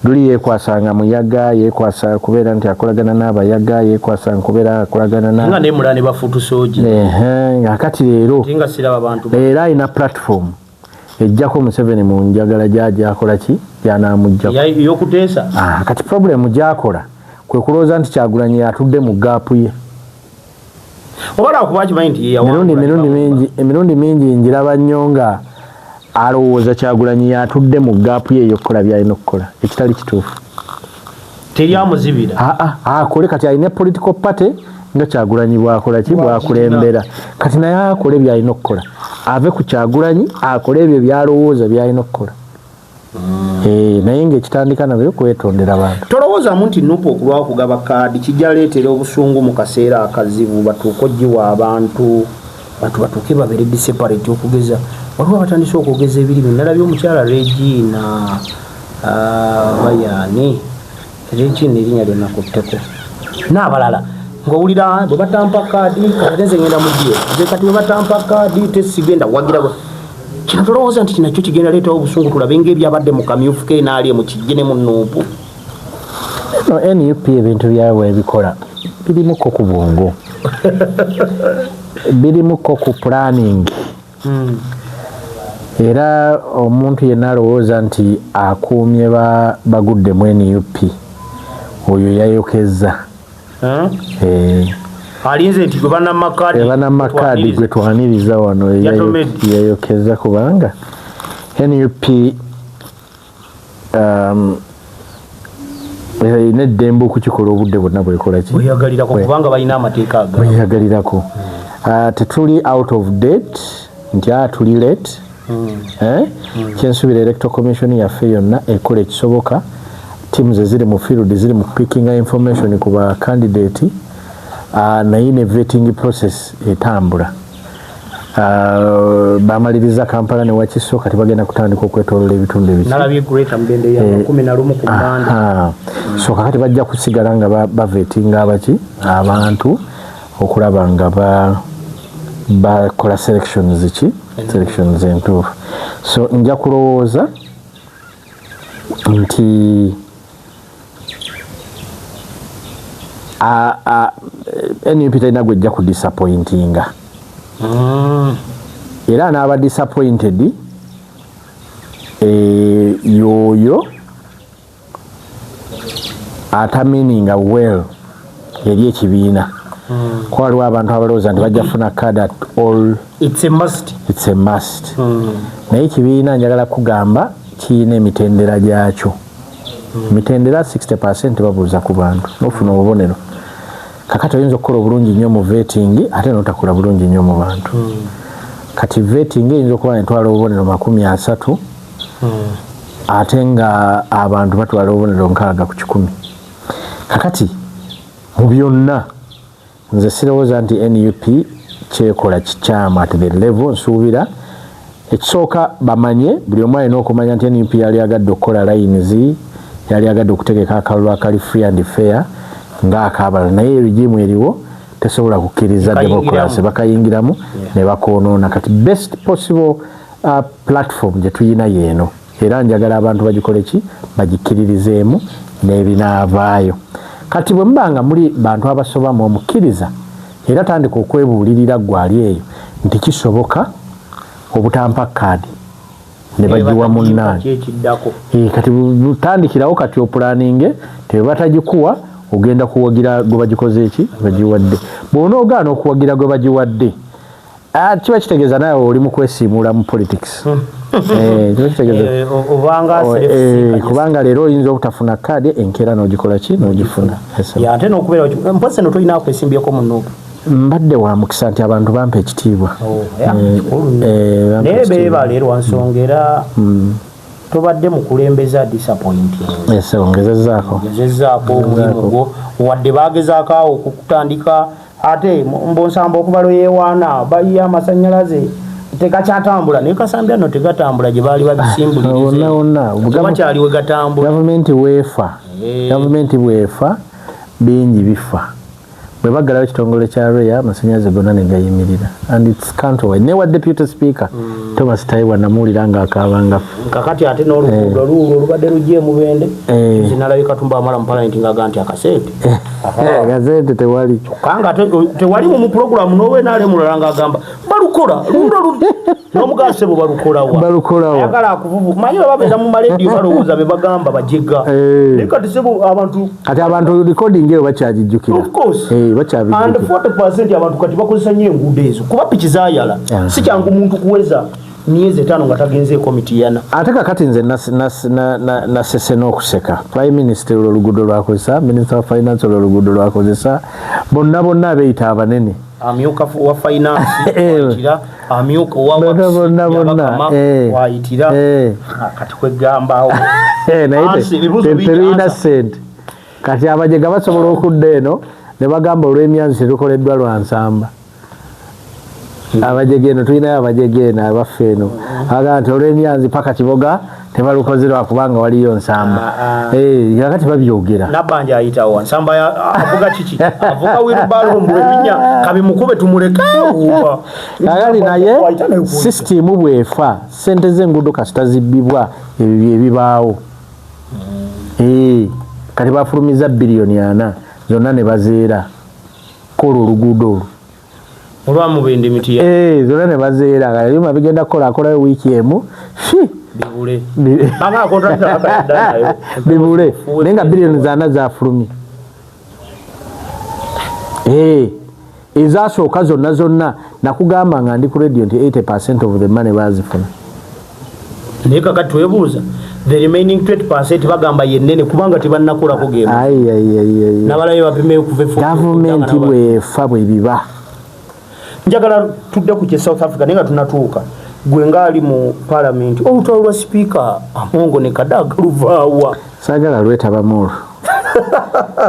Luli yeekwasanga muyaga, yeekwasa kubeera nti akolagana n'abayaga, yeekwasa nkubeera akolagana na nga nemula ne bafuutusoogi. Nga kati leero nga siraba bantu. Leero alina platform ejjako Museveni mu njagala gy'akola ki gy'anaamuggyako. Ey'okuteesa. Kati problem gy'akola kwe kulowooza nti Kyagulanyi atudde mu gap ye. Oba lwakuba kimanyi nti Emirundi mingi njiraba nnyo nga alowooza Kyagulanyi yatudde mu gap ye ey'okukola by'alina okukola, ekitali kituufu. Teri amuzibira. Akole kati alina political party nga Kyagulanyi bw'akola ki bw'akulembera. Kati naye akole by'alina okukola, ave ku Kyagulanyi akole ebyo by'alowooza by'alina okukola. Naye ng'ekitandika nabyo kwetondera bantu. Tolowoozaamu nti NUP okulwawo okugaba kaadi kijja leetera obusungu mu kaseera akazibu, batuuke ogiwa abantu, bantu batuuke babeere separate? Okugeza waliwo abatandise okwogeza ebirimi. Nalabye omukyala Regina Bayaani, Regina erinnya lyenakutteko, n'abalala ng'owulira bwe batampa kaadi kati nze ngenda mu dio nze, kati bwe batampa kaadi tesigenda wagira. Kino tolowooza nti kinakyo kigenda leetawo obusungu, tulabe ng'ebyabadde mu kamyufu k'enaali mu kijje ne mu NUP? No, NUP ebintu byabwe ebikola birimuko ku bwongo, birimuko ku planning. Era omuntu yenna alowooza nti akuumye bagudde mu NUP, oyo yayokezza. Alinze nti gwe banamakaadi. Banamakaadi gwe twaniriza wano yayokeza, kubanga NUP erina eddembe okukikola obudde bwonna bwekola ki. Bweyagalirako, kubanga balina amateeka aga Bweyagalirako. Tetuli out of date nti tuli late. Kyensuubira, Electoral Commission yaffe yonna ekola ekisoboka, teams eziri mu field ziri mu pickinga information ku ba candidate, naye ne vetting process etambula. Bamaliriza Kampala ne Wakiso, kati bagenda kutandika okwetolola ebitundu ebiki. Nalabye Greater Mubende ya 11 ku Mande. So kakati bajja kusigala nga bavetinga abaki abantu okulaba nga bakola selections ki selections entuufu. So nja kulowooza nti NUP talina gwejja ku disappointinga. Era anaaba disappointed yoyo atamininga well eri ekibiina. Ko waliwo abantu abalowooza nti bajja kufuna card at all. It's a must. It's a must. Naye ekibiina, njagala kugamba, kiyina emitendera gyakyo. Emitendera 60% babuuza ku bantu nofuna obubonero. Kakati oyinza okukola obulungi nnyo mu vetting ate notakola bulungi nnyo mu bantu. Kati vetting eyinza okuba netwala obubonero 30, ate nga abantu batwala obubonero 60. Kakati mu byonna nze sirowooza nti NUP kyekola kikyamu at the level. Nsuubira ekisooka bamanye, buli omu alina okumanya nti NUP yali agadde okukola lines, yali agadde okutegeka akalulu akali free and fair ng'akabalala, naye regime eriwo tesobola kukkiriza democracy, bakayingiramu ne bakoonoona. Kati best possible platform gye tuyina yeeno. Era njagala abantu bagikole ki, bagikkiririzeemu n'ebinaavaayo. Kati bwe muba nga muli bantu abasobamu omukkiriza, era tandika okwebuulirira ggwe ali eyo nti kisoboka obutampa kaadi ne bagiwa munnange. Kati tandikirawo kati opulaninge, tebatagikuwa ogenda kuwagira gwe bagikoze eki, bagiwadde. Bw'onoogaana okuwagira gwe bagiwadde, kiba kitegeeza naawe oli mu kwesiimuula mu politics. Kiba kitegeeza kubanga leero oyinza obutafuna kaadi, enkeera n'ogikola ki, n'ogifuna. Ate n'okubeera mpozi eno tolina kwesimbyeko mu Nuupu. Mbadde wa mukisa nti abantu bampa ekitiibwa. Naye beeba leero wansonga era tobadde mukulembeza disappointing. Ngezezzaako. Ngezezzaako omulimu gwo, wadde bagezaako awo okukutandika, ate mbonsamba okuva lwe yeewaana bayiye amasannyalaze tegakyatambula, naye Kasambya nno tegatambula gye baali babisimbulirize. Wonna wonna tewakyali we gatambula. Gavumenti weefa, gavumenti bwefa bingi bifa. Bwe baggalawo ekitongole kya REA, amasannyalaze gonna ne gayimirira, and it's countrywide. Ne wa deputy speaker Thomas Tayebwa namuwulira ng'akaabanga. Kakati ate n'oluguudo luulwo olubadde lujja emubende, nze nalabye Katumba Amala mu palamenti ng'aga nti akasente akasente tewali. Kyokka nga tewali mu pulogulaamu n'owenaalemu mulala ng'agamba balukola luno n'omugase bwe balukolawa. Balukolawa. Ayagala akuvuvu manyi bwe babeera mu malediyo balowooza be bagamba bajega, naye kati sebo abantu Kati abantu recording eyo bakyagijjukira. Of course. Bakyabijjukira. And 40% abantu kati bakozesa nnyo enguudo ezo kuba piki zaayala. Si kyangu muntu kuweza myezi 5 nga tagenzeeko Mitiyana. Ate kakati nze nasese n'okuseka. Prime Minister olwo oluguudo lwakozesa, Minister wa Finance olwo oluguudo lwakozesa, bonna bonna abeeyita abanene. Amyuka wa finance wayitira, amyuka owa Bonna bonna bonna, wayitira. Kati kwegamba awo. Naye Ansi, ebibuuzo bingi, terulina answer. ssente. Kati abajega basobola okudda eno ne bagamba olw'emyanzi terukoleddwa lwa nsamba. Abajega eno tulinayo abajega eno abaffe eno agamba nti olw'emyanzi paka Kiboga tebalukoze lwakubanga waliyo nsamba. Kakati babyogera. Nabbanja ayitawo nsamba avuga kiki? Avuga wheelbarrow mbu ebinnya kabimukube tumuleke awuuba. Kakati naye Wayita naye kuwulira. Sisitimu bw'efa, ssente z'enguudo kasita zibbibwa, ebyo bye bibaawo. Kati bafulumiza 4 biliyoni zonna ne bazeera kola oluguudo olwo. Olwamubende Mitiya. Zonna ne bazeera. Kati ebyuma bigenda kukola, akolayo wiiki emu fi bibule. Anga contractor akadda nayo. Bibule, naye nga 4 biliyoni zafulumye. Ezasooka zonna zonna nakugamba nga ndi ku radio nti 80% of the money bazifuna. Naye kakati twebuuza the remaining 20% bagamba yennene kubanga tebannakolako gemu. Ai, ai, ai, ai. Nabalayo bapime okuva efu. Gavumenti bwefa bwe biba. Njagala tudde ku kye South Africa, naye nga tunatuuka, gwe ngaali mu palamenti, olutalo lwa sipiika Amongo ne Kadaga luvaawa? Saagala lwetabamu olwo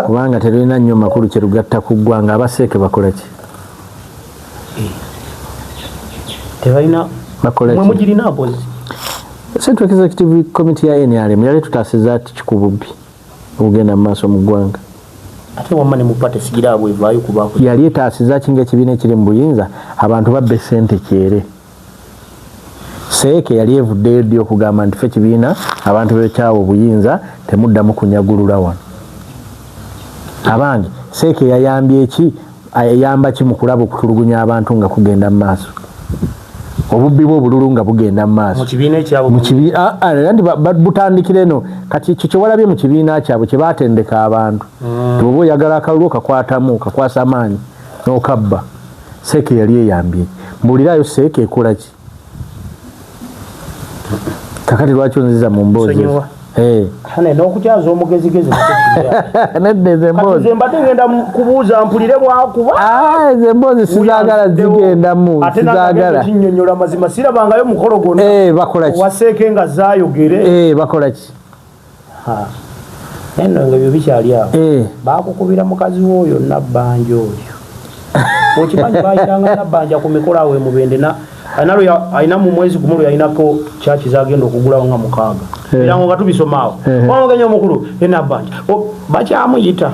kubanga terulina nnyo makulu kyerugatta ku ggwanga. Abaseeke bakola ki? Tebalina. Bakola mwe ki? Mugirina mpozi. Central Executive Committee ya NRM yali tutaasiza ki ku bubbi obugenda mu maaso mu ggwanga? Ate wamma ne mu party sigira bwevaayo kubaako. Yali etaasiza ki ng'ekibiina ekiri mu buyinza abantu babba essente kyere? Seeke yali evuddeyo ddi okugamba nti fe kibiina abantu bekyawa obuyinza temuddamu kunyagulula wano? Abange, seeke yayambye ki? Eyamba ki mu kulaba okutulugunya abantu nga kugenda mu maaso, obubbi bw'obululu nga bugenda mu maaso? Mu kibiina ekyabwe. Mu kibiina anti butandikira eno. Kati ekyo kyewalabye mu kibiina kyabwe kye batendeka abantu, bw'oba oyagala akalulu kakwatamu kakwasa amaanyi n'okabba. Seeke yali eyambye? Mbuulirayo, seeke ekola ki kakati? Lwaki onziza mu mboozi? Nsonyiwa. Hane n'okukyaza omugezigezi nakyo kiri. Nedda, ezo Kati emboozi nze mbadde ngenda kubuuza mpulire bwakuba. Ah, ezo emboozi sizaagala zigendamu. Ate sizaagala. Kinnyonnyola mazima sirabangayo mukolo gwonna Bakola ki? waseeke nga zaayogere. Bakola ki? Naye nno nga ebyo bikyali awo, bakukubira mukazi we oyo Nabbanja oyo. Okimanyi bayitanga Nabbanja ku mikolo awo emubende alina mu mwezi gumu lwe yalinako kyaki zagenda okugulawo nga 6. Ebirango nga tubisoma awo. Omugenyi omukulu enabbanja bakyamuyita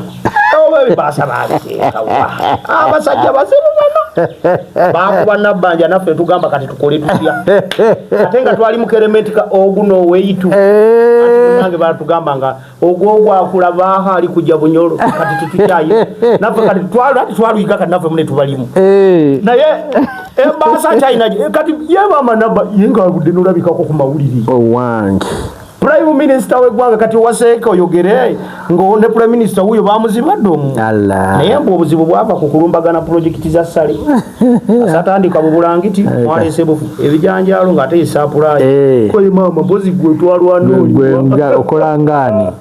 oba ebibaasa babiteekawa abasajja bazibu bano. Bakuba Nabbanja, naffe tugamba kati tukole tutya, ate nga twali mu kerementi ka oguno oweitu. Nange batugamba nga ogwo ogwakula baaha ali kujja Bunyolo, kati tetukyayi naffe, kati twalwiga, kati naffe mune tubalimu. Naye embaasa kyalina kati yebama nabba ye nga aludde nolabikako ku mawulire. Owange. Prime Minister w'eggwanga kati owaseeka oyogere nga ne Prime Minister wuyo bamuzibadde omu. Allah. Naye mbu obuzibu bwava ku kulumbagana pulojekiti za ssale, asatandika mu bulangiti mwalese bufu ebijanjaalo ng'ate yesaapulayi. Koye maama, mpozi gwe twalwana. Gwe nga okola ngaani?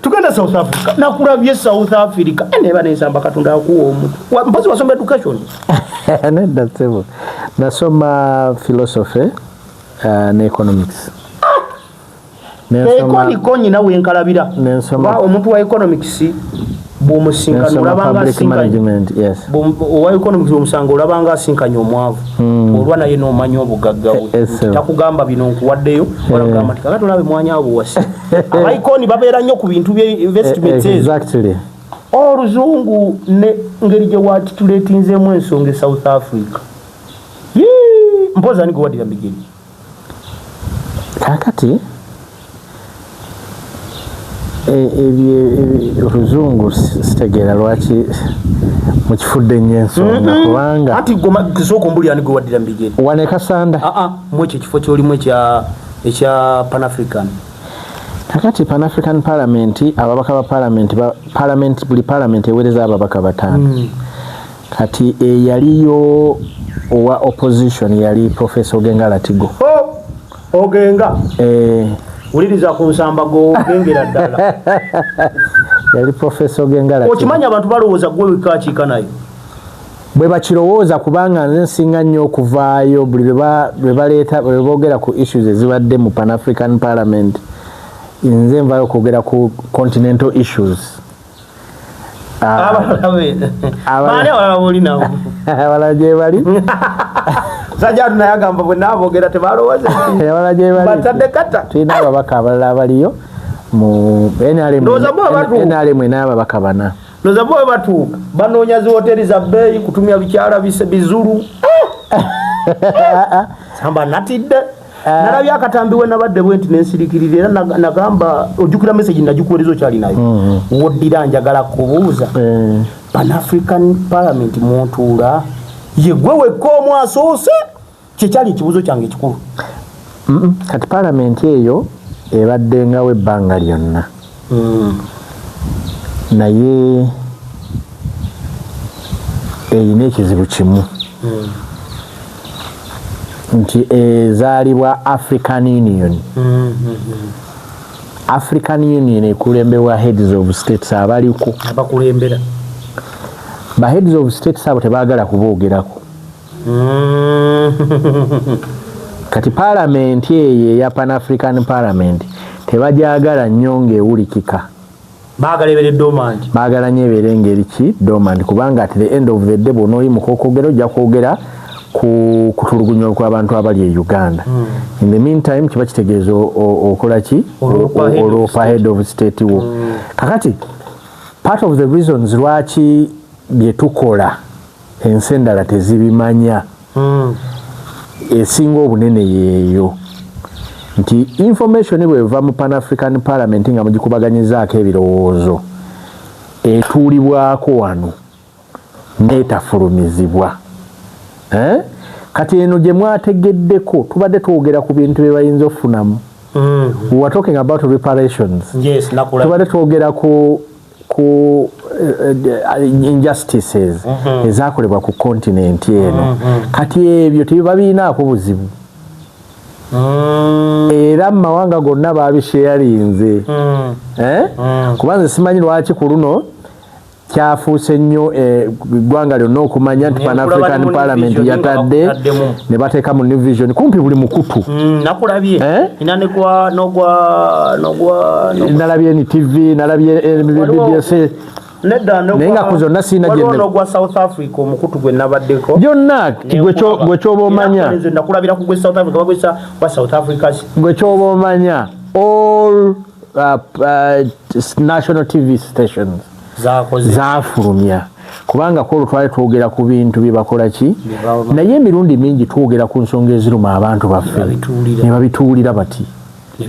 Tugenda South Africa, nakulabye South Africa. Neba nensamba, Katonda akuwa omuntu. Mpozi wasoma education? Nedda ssebo, nasoma philosophy ne economics. Nensoma Ekoniko nyina wenkalabira. Kuba omuntu wa economics bw'omusinkana nensoma olabanga public asinkanye management, yes. Owa economics omusanga olabanga asinkanye omwavu, olwa naye n'omanya obugagga bwe. Sir. Takugamba bino nkuwaddeyo, walagamba nti kakati olabe mwanya abo wasi abaikoni babeera nnyo ku bintu bye investments ezo. Oluzungu ne ngeri gye watituleetinzeemu ensonga e South Africa. Yee, mpozi ani gwewaddira mubigere? Kakati ebyo oluzungu sitegeera lwaki mukifudde nnyo ensonga, kubanga Anti sooka ombulira, ani gwewaddira mubigere? Wano e Kasanda? Aa, mu ekyo ekifo kyolimu ekya Pan African. Kakati Pan African Parliament, ababaka ba parliament, parliament, buli parliament eweereza ababaka bataano. Kati eyaliyo owa opposition yali Professor Ogenga Latigo. Oh, Ogenga. Eh. Wuliriza ku nsamba gogengera ddala. Yali Professor Ogenga Latigo. Okimanyi abantu balowooza gwe wekakiika nayo. Bwe bakirowooza, kubanga nze nsinga nnyo okuvaayo buli lwe baleeta, lwe boogera ku issues ezibadde mu Pan African Parliament, nze nvaayo okwogera ku continental issues. Ah, Abalala baani abalala boli nabo? Abalala gye bali. Sajja naye agamba bwe naabogera tebalowooza. Abalala gye bali. Batadde kata. Tulina ababaka abalala abaliyo mu NRM. Ndowooza bo batuuka. NRM erina ababaka bana. Ndowooza bo bwe batuuka banoonya zi hoteri za bbeeyi kutumya bikyala bizulu. Samba natidde nalabye akatambi we nabadde bwe nti nensirikirira, era nagamba ojjukira message nagikuweereza okyalinayo woddira njagala kubuuza. Pan African Parliament muntuula ye gwe wekka omu asoose, kyekyali ekibuuzo kyange ekikulu. Kati parliament eyo ebaddengawo ebbanga lyonna, naye erina ekizibu kimu nti ezaalibwa African Union. African Union ekulemberwa heads of states abaliko. Abakulembera. Ba heads of states abo tebaagala kuboogerako. Kati paalamenti eyo eya Pan African Parliament tebajagala nnyo ng'ewulikika. Baagala ebere dormant. Baagala nnyo ebeere ngeri ki dormant, kubanga at the end of the day bw'onooyimuka okwogera ojja kwogera ku kutulugunywa kw'abantu abali e Uganda. In the meantime kiba kitegeeza okola ki? Olwopa head of Olwopa state. head of state wo. Kakati part of the reasons lwaki bye tukola ensi endala tezibimanya, esinga obunene yeeyo nti information bweva mu Pan African Parliament nga mugikubaganyizaako ebirowoozo, etuulibwako wano neetafulumizibwa. Eh? Kati eno gye mwategeddeko tubadde twogera ku bintu bye bayinza okufunamu. We were talking about reparations. Yes, nakula. Tubadde twogera ku injustices ezakolebwa ku continent eno. Kati ebyo tebibabiinaako buzibu, era mu mawanga gonna babisharinze. Eh? Kuba nze simanyi lwaki ku luno kyafuuse nnyo eggwanga lyonna okumanya nti Ne Pan nkulaba African ne mu New Parliament Vision nga yatadde bakutaddemu. ne bateeka mu New Vision kumpi buli mukutu. Nakulabye. Eh? Ina ne nogwa Nalabye NTV, nalabye BBC. Nedda. Naye nga ku zonna sirina Waliwo n'ogwa South Africa, omukutu gwe nabaddeko. Byonna gwe kyoba omanya. Nze nakulabira ku gwe South Africa bagwesa wa South Africa. Gwe kyoba omanya, all national TV stations zakoze. Zafulumya. Kubanga kwolwo twali twogera ku bintu bye bakola ki, naye emirundi mingi twogera ku nsonga eziruma abantu baffe ne babituwulira bati ne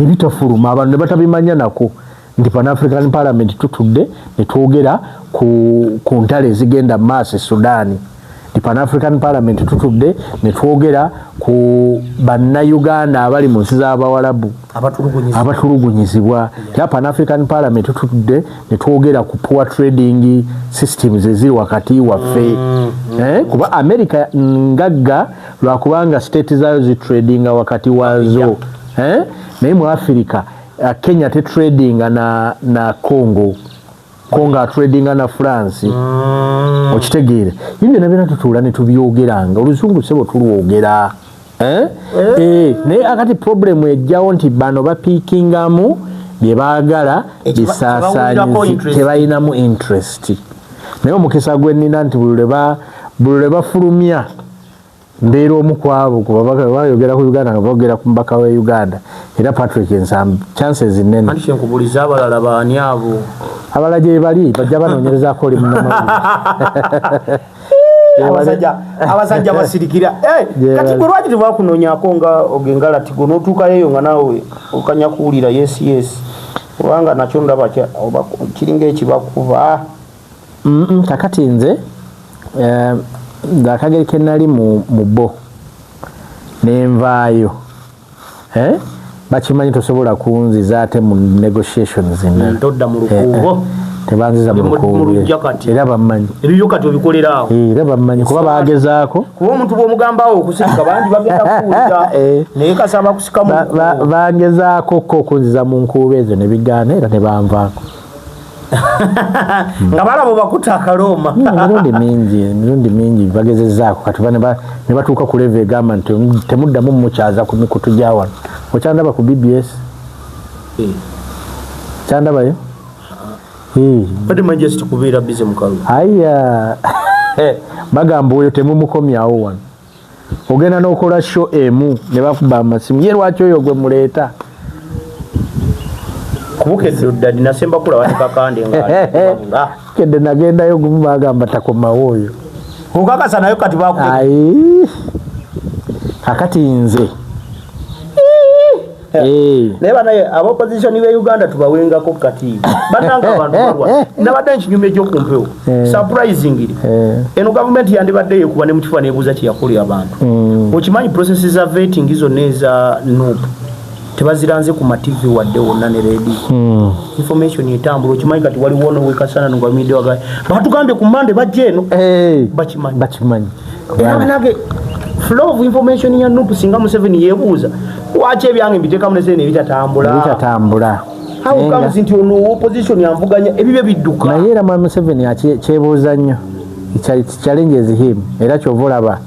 bitafuluma, abantu ne batabimanya nako nti Pan African Parliament tutudde ne twogera ku ntalo ezigenda mu maaso e Sudaani, nti Pan African Parliament tutudde ne twogera ku Bannayuganda abali mu nsi z'Abawalabu abatulugunyizibwa, era Pan African Parliament tutudde ne twogera ku poor trading systems eziri wakati waffe, kuba America ngagga lwakubanga state zaayo zitradinga wakati waazo, Naye mu Africa, Kenya tetradinga na Congo, Congo atradinga na France. Okitegeere, ibyo byonna byonna tutuula ne tubyogeranga. Oluzungu, sebo, tulwogera, eh? Eh, naye akati problem ejjawo nti bano bapiikingamu bye baagala bisaasaanyizi, tebalinamu interest. Naye omukisa gwe nnina nti buli lwe bafulumya mbeera omu ku abo, kuba bayogera ku Uganda nga boogera ku mubaka wa Uganda, era Patrick Nsambu, chances nnene. Anti kyenkubuliza, abalala baani abo? Abalala gye bali bajja banoonyerezaako oli munnamawulire. Abasajja basirikira. Kati gwe lwaki tebakunoonyako nga ogengala tigo n'otuukayo eyo nga naawe okanya kuwulira yes, kubanga nakyo ndaba kiringa ekibakuba? Kakati nze nze akageri ke nali mu bo nenvaayo, eh? Bakimanyi tosobola kunziza ate mu negotiations endala. Todda mu lukuubo. Tebanziza mu Mu lukuubo. Luggya kati. Era bammanyi. Ebibyo kati obikolera awo. Era bammanyi kuba bagezaako. Kuba omuntu bw'omugambawo okusirika, bangi bagenda kuwulira, naye kasaba kusika mu lukuubo. Bangezaako ko okunziza mu nkuubo ezo ne bigaana, era ne banvaako. Nga balaba bakuta akalooma. Emirundi mingi bagezezaako. Kati ne batuuka ku level egamba nti temuddamu mukyaza ku mikutu gya wano. Okyandaba ku BBS? Kyandabayo? Badde manyi just kubeera busy mu kalulu. Aya, bagamba oyo temumukomyawo wano. Ogenda n'okola show emu ne bakuba amasimu, ye lwaki oyo gwe muleeta? Kubukedde oddadi nasemba kulaba ne Kakande nga Kedde nagendayo gumu, bagamba takomawo oyo. Okakasa nayo kati baku Ayi, kakati nze. Naye banaye aba opposition be Uganda tubawengako kati bananga abantu balwa nabadde nkinyumya egyokumpewo. Surprisingly, eno gavumenti yandibadde yekuba ne mukifuba nebuuza kyeyakolera abantu. Okimanyi process za vetting zonna eza NUP tebaziranze ku ma TV wadde wonna ne radio? Information etambula. Okimanyi kati waliwo nowekasana ngwamidde waga batugambye ku Mande bajja eno. Bakimanyi. Bakimanyi. Era banage flow of information ya NUP, singa Museveni yebuuza lwaki ebyange mbiteekamu nesente nebitatambula. Bitatambula. How comes nti ono opposition yanvuganya ebibyo bidduka? Naye era mwami Museveni kyebuuza nnyo. It challenges him, era kyova olaba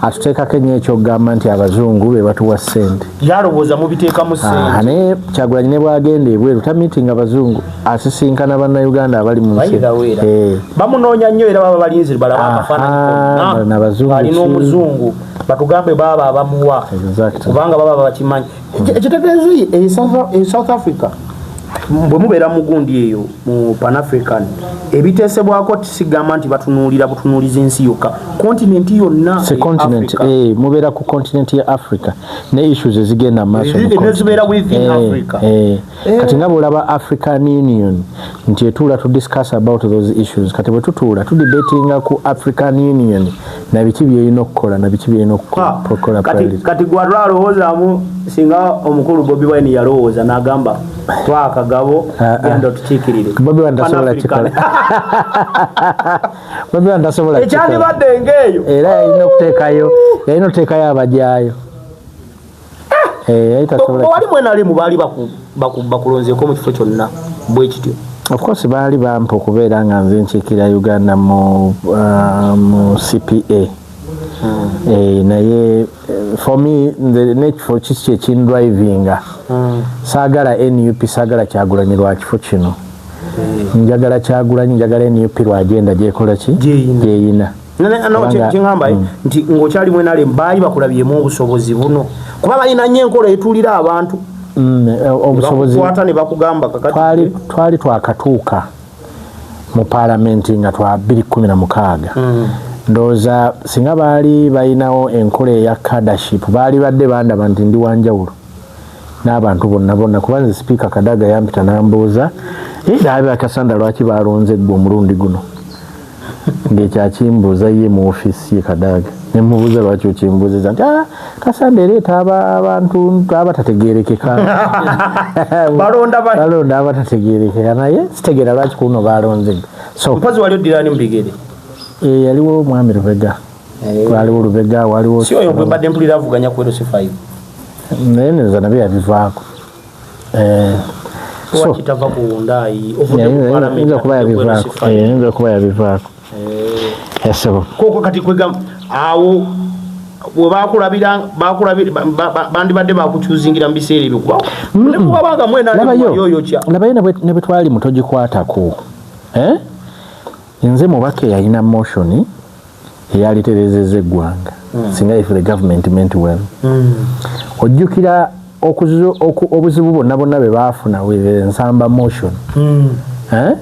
atuteekako ennyo ekyokugamba nti abazungu be batuwa ssente. Yalowooza mubiteekamu Ah, sente. Naye Kyagulanyi ne bwagenda ebweru tamiitinga bazungu, asisinkana Bannayuganda abali mu nsi. By the way, era bamunoonya nnyo, era baba balinze balaba akafaananyi konna n'abazungu alina ki? Omuzungu batugambe baaba abamuwa. Kubanga baba bakimanyi. Ekitegeeza e South Africa bwe mubeera mu gundi eyo mu Pan African, ebiteesebwako sigamba nti batunuulira butunuuliza ensi yokka, continent yonna. Se continent. Africa. Mubeera ku continent ya Africa ne issues ezigenda mu maaso mu Ezi- zibeera continent. within Africa. Kati nga bwolaba African Union nti etuula to discuss about those issues, kati bwe tutuula tudebatinga ku African Union na biki byerina okukola na biki byerina okukola. Kati, Priority. kati gwe alowoozaamu singa omukulu Bobi Wine yalowooza n'agamba twakagabo Ah, ah. genda otukiikirire. Bobi Wine tasobola Pan-African. kikola. Bobi Wine tasobola kikola. Ekyandibadde ng'eyo. Era yalina okuteekayo abajaayo. Yali tasobola. Wali mwenalimu baali bakulonzeeko mu kifo kyonna bwe kityo? Of course baali bampa okubeera nga nze nkiikira Uganda mu CPA. Naye for me nze n'ekifo kiki kyekindrivinga? Saagala NUP, saagala Kyagulanyi lwa kifo kino. Njagala Kyagulanyi, njagala NUP lwa agenda gyekola ki? Gyeyina. Gyeyina. No, Kubanga- kyeŋŋamba nti ng'okyali mwenalemu baali bakulabyemu obusobozi buno, kuba balina nnyo enkola etuulira abantu. Obusobozi bakukwata ne bakugamba kakati twali twakatuuka. Mu paalamenti nga twa 2016, ndowooza singa baali balinawo enkola eya cadreship, baali badde bandaba nti ndi wanjawulo n'abantu bonna bonna, kuba nze Sipiika Kadaga yampita n'ambuuza, "Era Kasanda, lwaki balonze ggwe omulundi guno?" Ng'ekyakimbuuza ye mu ofiisi ye Kadaga. Nemubuuza, "Lwaki okimbuuziza?" Nti, "Ah, Kasanda ereeta abantu abatategerekeka." Balonda Balonda abatategerekeka, naye sitegeera lwaki kuno balonze ggwe. So Mpozi wali oddirani mu bigere? Yaliwo omwami Lubega, waliwo Lubega, waliwo Si oyo gwe mbadde mpulira avuganya ku LC5? Naye neza nabyo yabivaako. So Lwaki tava ku ndaayi? Ovudde mu parliament, yinza okuba ate ku yabivaako. LC5. Yinza okuba yabivaako, esebo. Koko kati kwega awo bwe bakulabira bakulabira bandibadde bakukyuzingira mu biseera ebyo, kuba ne bwabanga mwena Labayo. Yoyokya. Labayo, ne bwe twali mutogikwatako, eh? Nze mubaka eyalina motion eyaliterezeza eggwanga singa if the government meant well. Ojjukira obuzibu bwonna bwonna bwe baafuna with Nsamba motion, eh?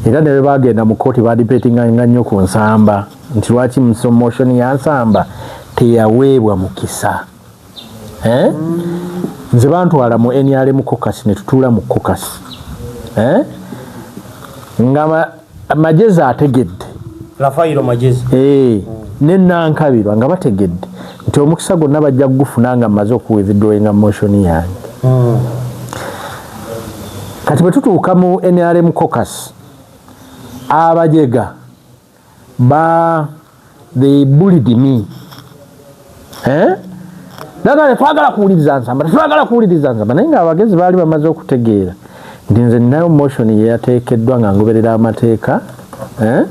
Era ne bwe bagenda mu kooti badebatinganga nnyo ku Nsamba nti lwaki motion ya Nsamba teyaweebwa mukisa, eh? Nze bantwala mu NRM caucus ne tutuula mu caucus, eh? Nga Magezi ategedde. Rafairo Magezi. Ne Nankabirwa nga bategedde nti omukisa gwonna bajja kugufuna nga mmaze okuwithdrawinga motion yange. Kati bwe tutuuka mu NRM caucus, abajega ba they bullied me, eh? Naga tetwagala kuwuliriza Nsamba, tetwagala kuwuliriza Nsamba, naye nga abagezi baali bamaze okutegeera nti nze ninayo motion yeyateekeddwa nga ngoberera amateeka, eh?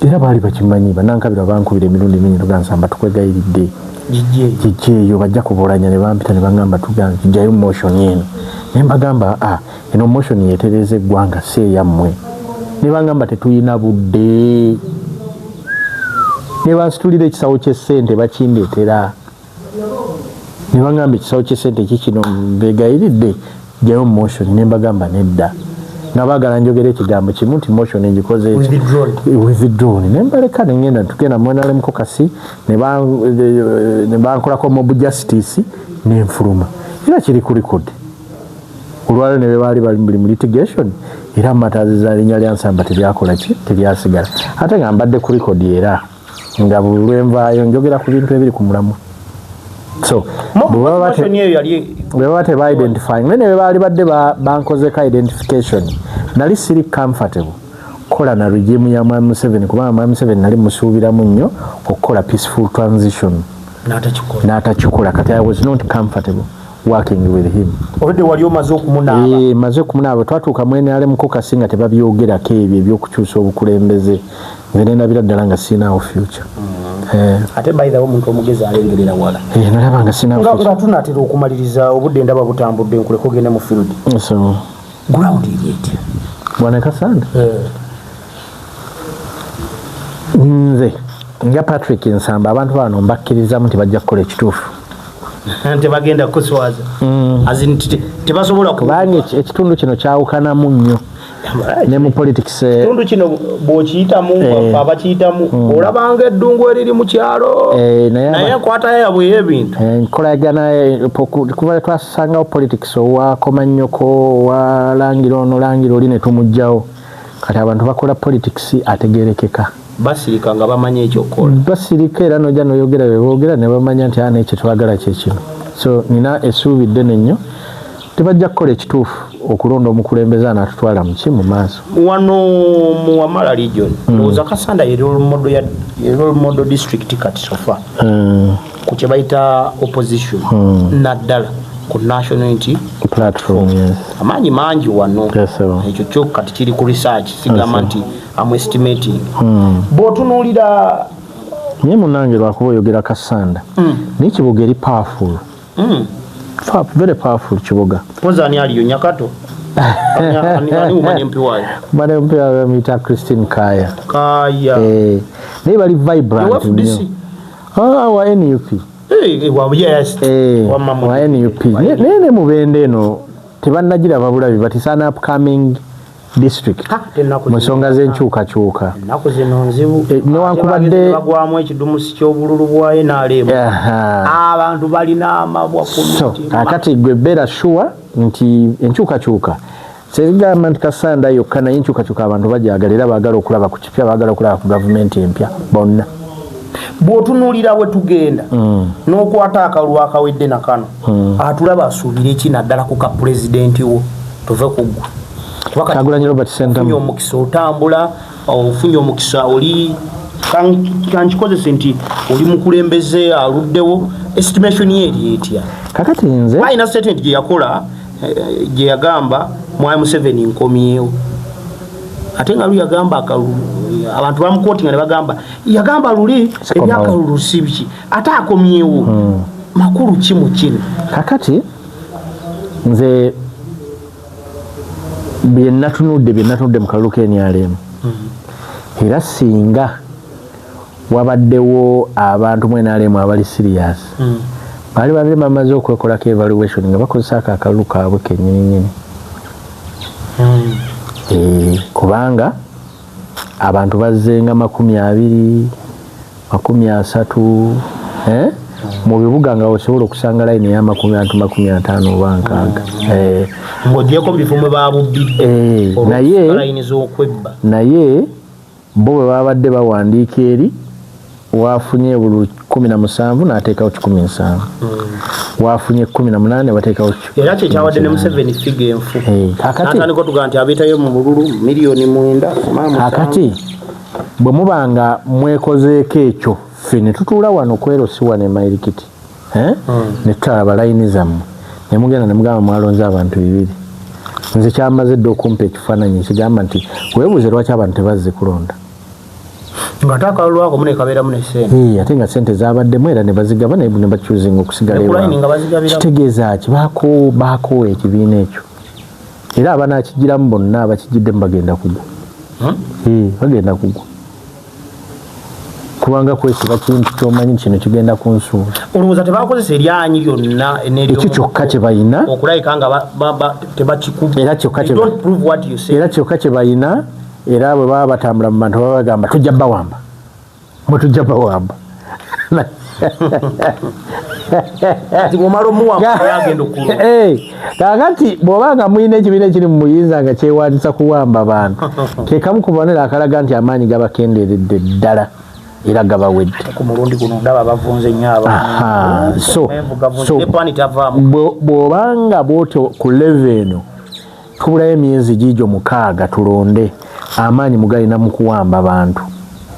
Era baali bakimanyi. Banankabirwa bankubira emirundi mingi, tuga, "Nsamba, tukwegayiridde, kijjeeyo, bajja kubulanya." Ne bampita ne baŋŋamba, "Tujjayo motion eno." Ne mbagamba, "Ah, eno motion yeetereza eggwanga, si eyammwe." Ne baŋŋamba, "Tetulina budde." Ne bansitulira ekisawo ky'essente, bakindeetera, ne baŋŋamba, "Ekisawo ky'essente kikino, mbegayiridde, jjayo motion." Ne mbagamba nedda, nga baagala njogera ekigambo kimu nti motion ngikoze withdrawn. Ne mbaleka ne ngenda. Tugenda mu NRM caucus, ne bankolako mob justice, nenfuluma. Era kiri ku record olwaliro. Ne bebaali bali buli mu litigation, era mataziza linnya lya Nsamba teryakola ki, teryasigala, ate nga mbadde ku record era nga buli lwenvaayo njogera ku bintu ebiri ku mulamwa. So bwe baba teba identifying naye ne baali badde bankozeko identification, nali siri comfortable kola na regime ya Mwami Museveni, kubanga Mwami Museveni nali musuubiramu nnyo okukola peaceful transition, n'atakikola. Kati I was not comfortable working with him. Olwedde wali omaze okumunaaba. Maze okumunaaba. Twatuuka mu NRM caucus nga tebabyogerako ebyo ebyokukyusa obukulembeze. Nze nendabira ddala nga siinaawo future. Ate by the way, omuntu omugezi alengerera wala. Nalaba nga siinaawo future. Nga tunatera okumaliriza, obudde ndaba butambudde, nkuleka ogende mu field. So ground eri etya? Bwana Kasanda, nze nga Patrick Nsamba, abantu bano mbakkirizamu nti bajja kukola ekituufu. Tebagenda kuswaza. As in, tebasobola Kubanga ekitundu kino kyawukanamu nnyo ne mu politics. Ekitundu kino bw'okiyitamu, abakiyitamu olabanga eddungu eriri mu kyalo, naye enkwata yabwe ey'ebintu. Nkolagana kuba twasangawo politics owakomannyoko, owalangira ono, langira oli, ne tumugjawo. Kati abantu bakola politics ategerekeka. Basirika nga bamanyi ekyokukola. Basirika, era nojja noyogera beboogera ne bamanya nti ana ekyo twagala kyekino. So nina essuubi ddene nnyo tebajja kukola ekituufu okulonda omukulembeze anaatutwala muki mu maaso. Wano mu Wamala region, ndowooza Kasanda ye role model district kati so far ku kye bayita opposition, naddala ku National Unity Platform, yes. Amaanyi mangi wano. Yes, sir. Ekyo kyo kati kiri ku research, sigamba nti am estimating. Bw'otunuulira Naye munange, lwakuba oyogera Kasanda, naye Kiboga eri powerful. Very powerful Kiboga. Mpozi ani aliyo? Nyakato? Ani umanye MP waayo? Bane MP bamuyita Christine Kaya. Kaya. Naye bali vibrant Ewa FDC? nnyo. Ah, wa NUP. Yes. Wamma Wa NUP. Naye ne Mubende eno tebannagira babulabi, but it's an upcoming district mu nsonga z'enkyukakyuka. Ennaku zino nzibu. Newankubadde bagwamu ekidumusi ky'obululu bwa NRM, abantu balina amabwa ku So mitima. Kakati gwe beera sure nti enkyukakyuka sezigamba nti Kasanda yokka, naye enkyukakyuka abantu bajagala, era baagala okulaba ku kipya, baagala okulaba ku gavumenti empya bonna. Bw'otunuulira we tugenda n'okwata akalulu akawedde nakano, atulaba asuubira eki naddala ku ka pulezidenti wo? Tuve ku ggwe. Kuba kati Kyagulanyi Robert ofunye Ssentamu. omukisa otambula, ofunye omukisa oli kankikozese nti oli mukulembeze aluddewo, estimation ye eri etya? Kakati nze Alina statement gye yakola, gye yagamba, "Mwami Museveni, nkomyewo," ate nga luli yagamba akalulu, abantu bamuquotinga ne bagamba yagamba luli Sikomawo. ebyakalulu si biki, ate akomyewo. Makulu ki mu kino? Kakati nze bye natunudde mu kalulu k'NRM, era singa wabaddewo abantu mu NRM abali serious, baali babadde bamaze okwekolako evaluation nga bakozesa ako akalulu kaabwe kennyininyini. Kubanga abantu bazzenga 20, 30, eh? Mu bibuga nga osobola okusanga layini ey'amakumi antu 50 oba 60. Ng'ogyeko mu bifo mwe babubbidde layini z'okwebba. Naye bo bwe babadde bawandiika eri wafunye bulu 17 n'ateekawo 170, wafunye 18 bateekawo Era kyekyawadde ne Museveni figure enfu. Kakati Natandika otugaa nti abeetayo mu bululu miliyoni 9 7. Kakati bwe muba nga mwekozeeko ekyo, ffe ne tutuula wano kwerosi wano emairikiti, eh? Ne tutalaba layini zammwe, ne mugenda ne mugamba mwalonze abantu bibiri, nze kyamaze dda okumpa ekifaananyi ekigamba nti weebuuze lwaki abantu tebazze kulonda. Ng'ate akalulu ako mune kabeeramu ne sente. Ate nga sente zabaddemu era ne bazigaba ne bachoosinga okusigala Ne ku line ewaabwe. Nga bazigabiramu. Kitegeeza ki? Baakoowa ekibiina ekyo, era abanakigiramu bonna abakigiddemu bagenda kugwa. Bagenda kugwa, kubanga kwesiba kintu kyomanyi kino kigenda kunsuula. Olowooza tebakozesa eryanyi lyonna? Ekyo kyokka kye balina. Okulabika nga tebakikuba. Era kyokka They don't prove what you say. Era kyokka kye balina, era bwe baba batambula mu bantu baba bagamba, "Tujja bawamba, mwe tujja bawamba." Kati bw'omala omuwamba, yagenda okulwa. Kakati bw'oba nga mulina ekibiina ekiri mu muyinza nga kyewandisa kuwamba bantu, ke kamu ku bubonero akalaga nti amaanyi gabakendeeredde ddala era gabawedde. Ku mulundi guno ndaba bavunze nnyo. Aha, so Ne pani tavaamu. Bw'obanga bwotyo ku level eno, tubulayo emyezi giigyo 6 tulonde, amaanyi mugalina mu kuwamba bantu,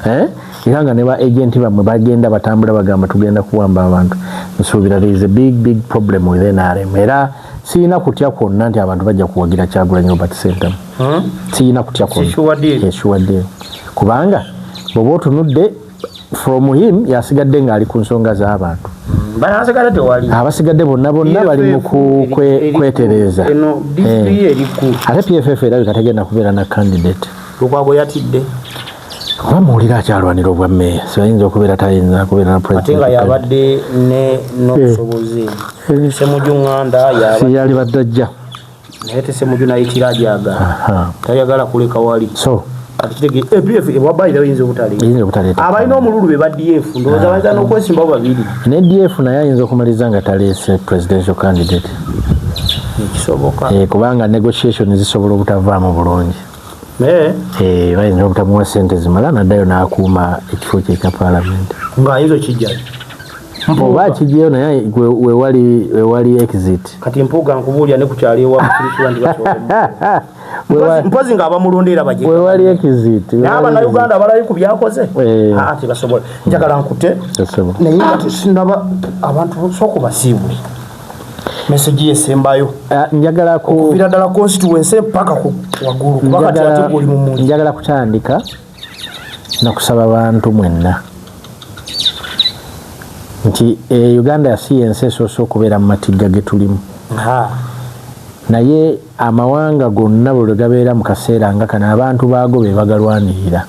eh? Era nga ne ba agenti bammwe bagenda batambula bagamba tugenda kuwamba abantu, nsuubira there is a big, big problem with NRM. Era siyina kutya kwonna nti abantu bajja kuwagira Kyagulanyi Robert Ssentamu. Siyina kutya kwonna. Sure deal. Yes, sure deal. Kubanga bw'oba otunudde from him, yasigadde ng'ali ku nsonga z'abantu. Banasigala tewali. Abasigadde bonna bonna bali mu kwetereeza. Eno DP eriku. Ate PFF erabika tegenda kubeera na candidate. Lukwago yatidde. Oba muwulira akyalwanira obwa mmeeya, sibayinza okubeera, tayinza kubeera na Ate nga president. yabadde ne n'obusobozi. Semuju Ŋŋanda yaba Siyali badde ajja. Naye te Semuju nayitira ajagala. Tayagala kuleka wali. So Kati kitege APF ewabayira oyinza obutaleeta. Eyinza obutaleeta. Abalina omululu be ba DF, ndowooza bayinza n'okwesimbawo babiri. Ne DF naye ayinza okumaliriza nga taleese presidential candidate. Ekisoboka. Kubanga negotiation zisobola obutavaamu bulungi. Bayinza obutamuwa sente zimala, naddayo n'akuuma ekifo kye ekya parliament. Ng'ayinza okijjayo. Oba akijjayo, naye wewali exit. Kati Mpuuga nkubuulira ne ku kyalo ewamu nti basobola mpozi ng'abamulonda era baje. Wewali exit. Naye Abannayuganda abalabi ku byakoze, Eh. aa, tebasobola. Njagala nkute Tesobola. naye nga tesinaba, abantu sooka obasiibule message yesembayo. Ah, njagala ku Okuviira ddala constituency paka ku waggulu, kuba kati ate gwoli mu muli. Njagala kutandika nakusaba bantu mwenna nti Uganda si yensi esoose okubeera mu matigga ge tulimu, naye amawanga gonna buli lwe gabeera mu kaseera nga kano, abantu baago be bagalwanirira.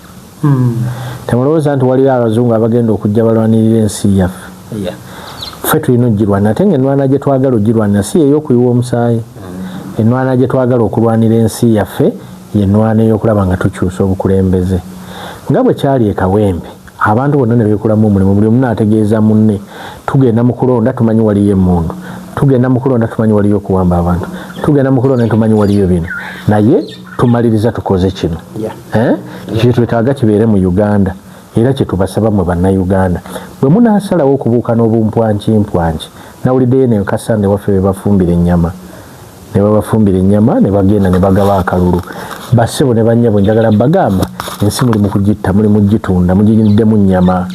Temulowooza nti waliwo abazungu abagenda okujja balwanirira ensi yaffe. Ffe tulina ogirwanira, ate nga ennwana gye twagala ogirwanira si yeey'okuyiwa omusaayi. Ennwana gye twagala okulwanira ensi yaffe Yenwana ey'okulaba nga tukyusa obukulembeze nga bwe kyali e Kawempe, abantu bonna ne beekolamu omulimu, buli omu n'ategeeza munne, tugenda mu kulonda tumanyi waliyo emmundu, tugenda mu kulonda tumanyi waliyo okuwamba abantu, tugenda mu kulonda tumanyi waliyo bino, naye tumaliriza tukoze kino. Kyetwetaaga kibeere mu Uganda, era kyetubasaba mwe Bannayuganda, bwe munaasalawo okubuuka n'obumpwankimpwanki. Nawuliddeyo ne Kasande waffe be bafumbira ennyama, ne babafumbira ennyama ne bagenda ne bagaba akalulu. Bassebo ne bannyabo, njagala bagamba ensi muli mu kugitta, muli mu gitunda, mugiriddemu nnyama,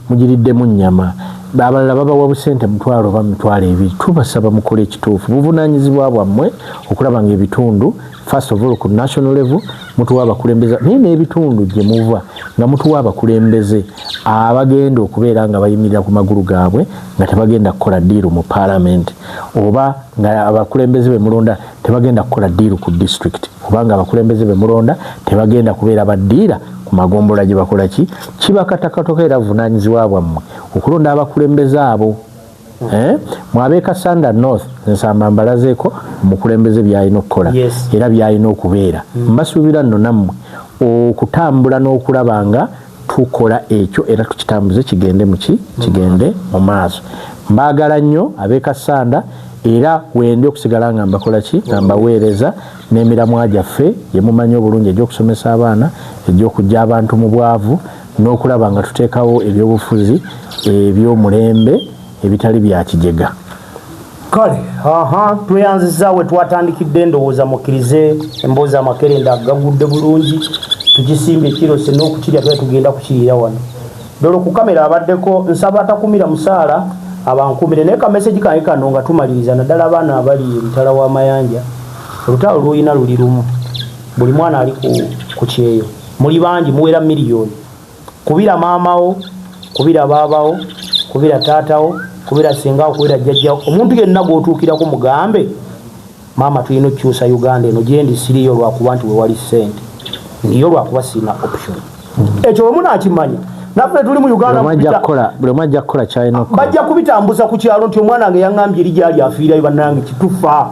mugiriddemu nnyama. Abalala babawa busente 500 oba 20,000. Tubasaba mukole ekituufu, buvunaanyizibwa bwammwe okulaba nga ebitundu, first of all ku national level mutuwa abakulembeze, naye n'ebitundu gye muva nga mutuwa abakulembeze abagenda okubeera nga bayimirira ku magulu gaabwe, nga tebagenda kukola deal mu parliament, oba nga abakulembeze be mulonda tebagenda kukola deal ku district, oba nga abakulembeze be mulonda tebagenda kubeera baddiira ku magombola gye bakola ki. Kibakatakatoka, era buvunaanyizibwa bwammwe okulonda abakulembeze abo. Mwabe Kasanda North, nsamba mbalazeeko omukulembeze byalina okukola era byalina okubeera. Mbasuubira nno nammwe okutambula n'okulaba nga tukola ekyo era tukitambuze kigende muki, kigende mu maaso. Mbaagala nnyo ab'e Kasanda, era wendi okusigala nga mbakola ki, nga mbaweereza n'emiramwa gyaffe gye mumanyi obulungi, egy'okusomesa abaana, egy'okuggya abantu mu bwavu, n'okulaba nga tuteekawo ebyobufuzi eby'omulembe ebitali bya kijega. Kale aha, tweyanziza we twatandikidde. Ndowooza mukkirize emboozi, amakerenda gagudde bulungi, tukisimbye ekirose n'okukirya tuba tugenda kukiriira wano. Dolo ku kamera abaddeko, nsaba atakumira musaala abankumire, naye kamessage kange kano nga tumaliriza, naddala abaana abali emitala w'amayanja, olutalo lwolina luli lumu. Buli mwana ali ku kyeyo, muli bangi, muwera miliyoni. Kubira maamawo, kubira baabawo, kubira taatawo, kubira sengawo, kubira jjajjawo, omuntu yenna gw'otuukirako mugambe, "Maama, tulina okukyusa Uganda eno. Gyendi siriyo lwakuba nti wewali ssente, ndiyo lwakuba sirina option." Ekyo bwe munaakimanya, naffe tuli mu Uganda. Buli omu ajja kukola kyalina okukola. Bajja kubitambuza ku kyalo nti omwana wange yaŋŋambye eri gyali afiirayo. Bannange, kitufa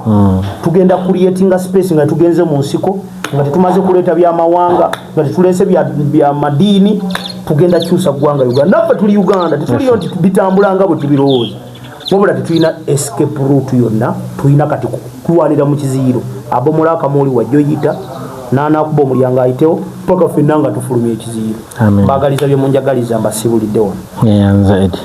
tugenda creatinga space nga tugenze mu nsiko, nga tetumaze kuleeta byamawanga, nga tetuleese bya madiini. Tugenda kyusa ggwanga Uganda. Naffe tuli Uganda, tetuliyo nti bitambula nga bwe tubirowooza, wabula tetulina escape route yonna. Tulina kati kulwanira mu kiziyiro. Abomola akamooli wajja oyita n'anaakuba omulyango ayitewo, paka ffenna nga tufulumya ekiziyiro. Amen. Mbagaliza bye munjagaliza, mbasibulidde wano. Neyanza Edi.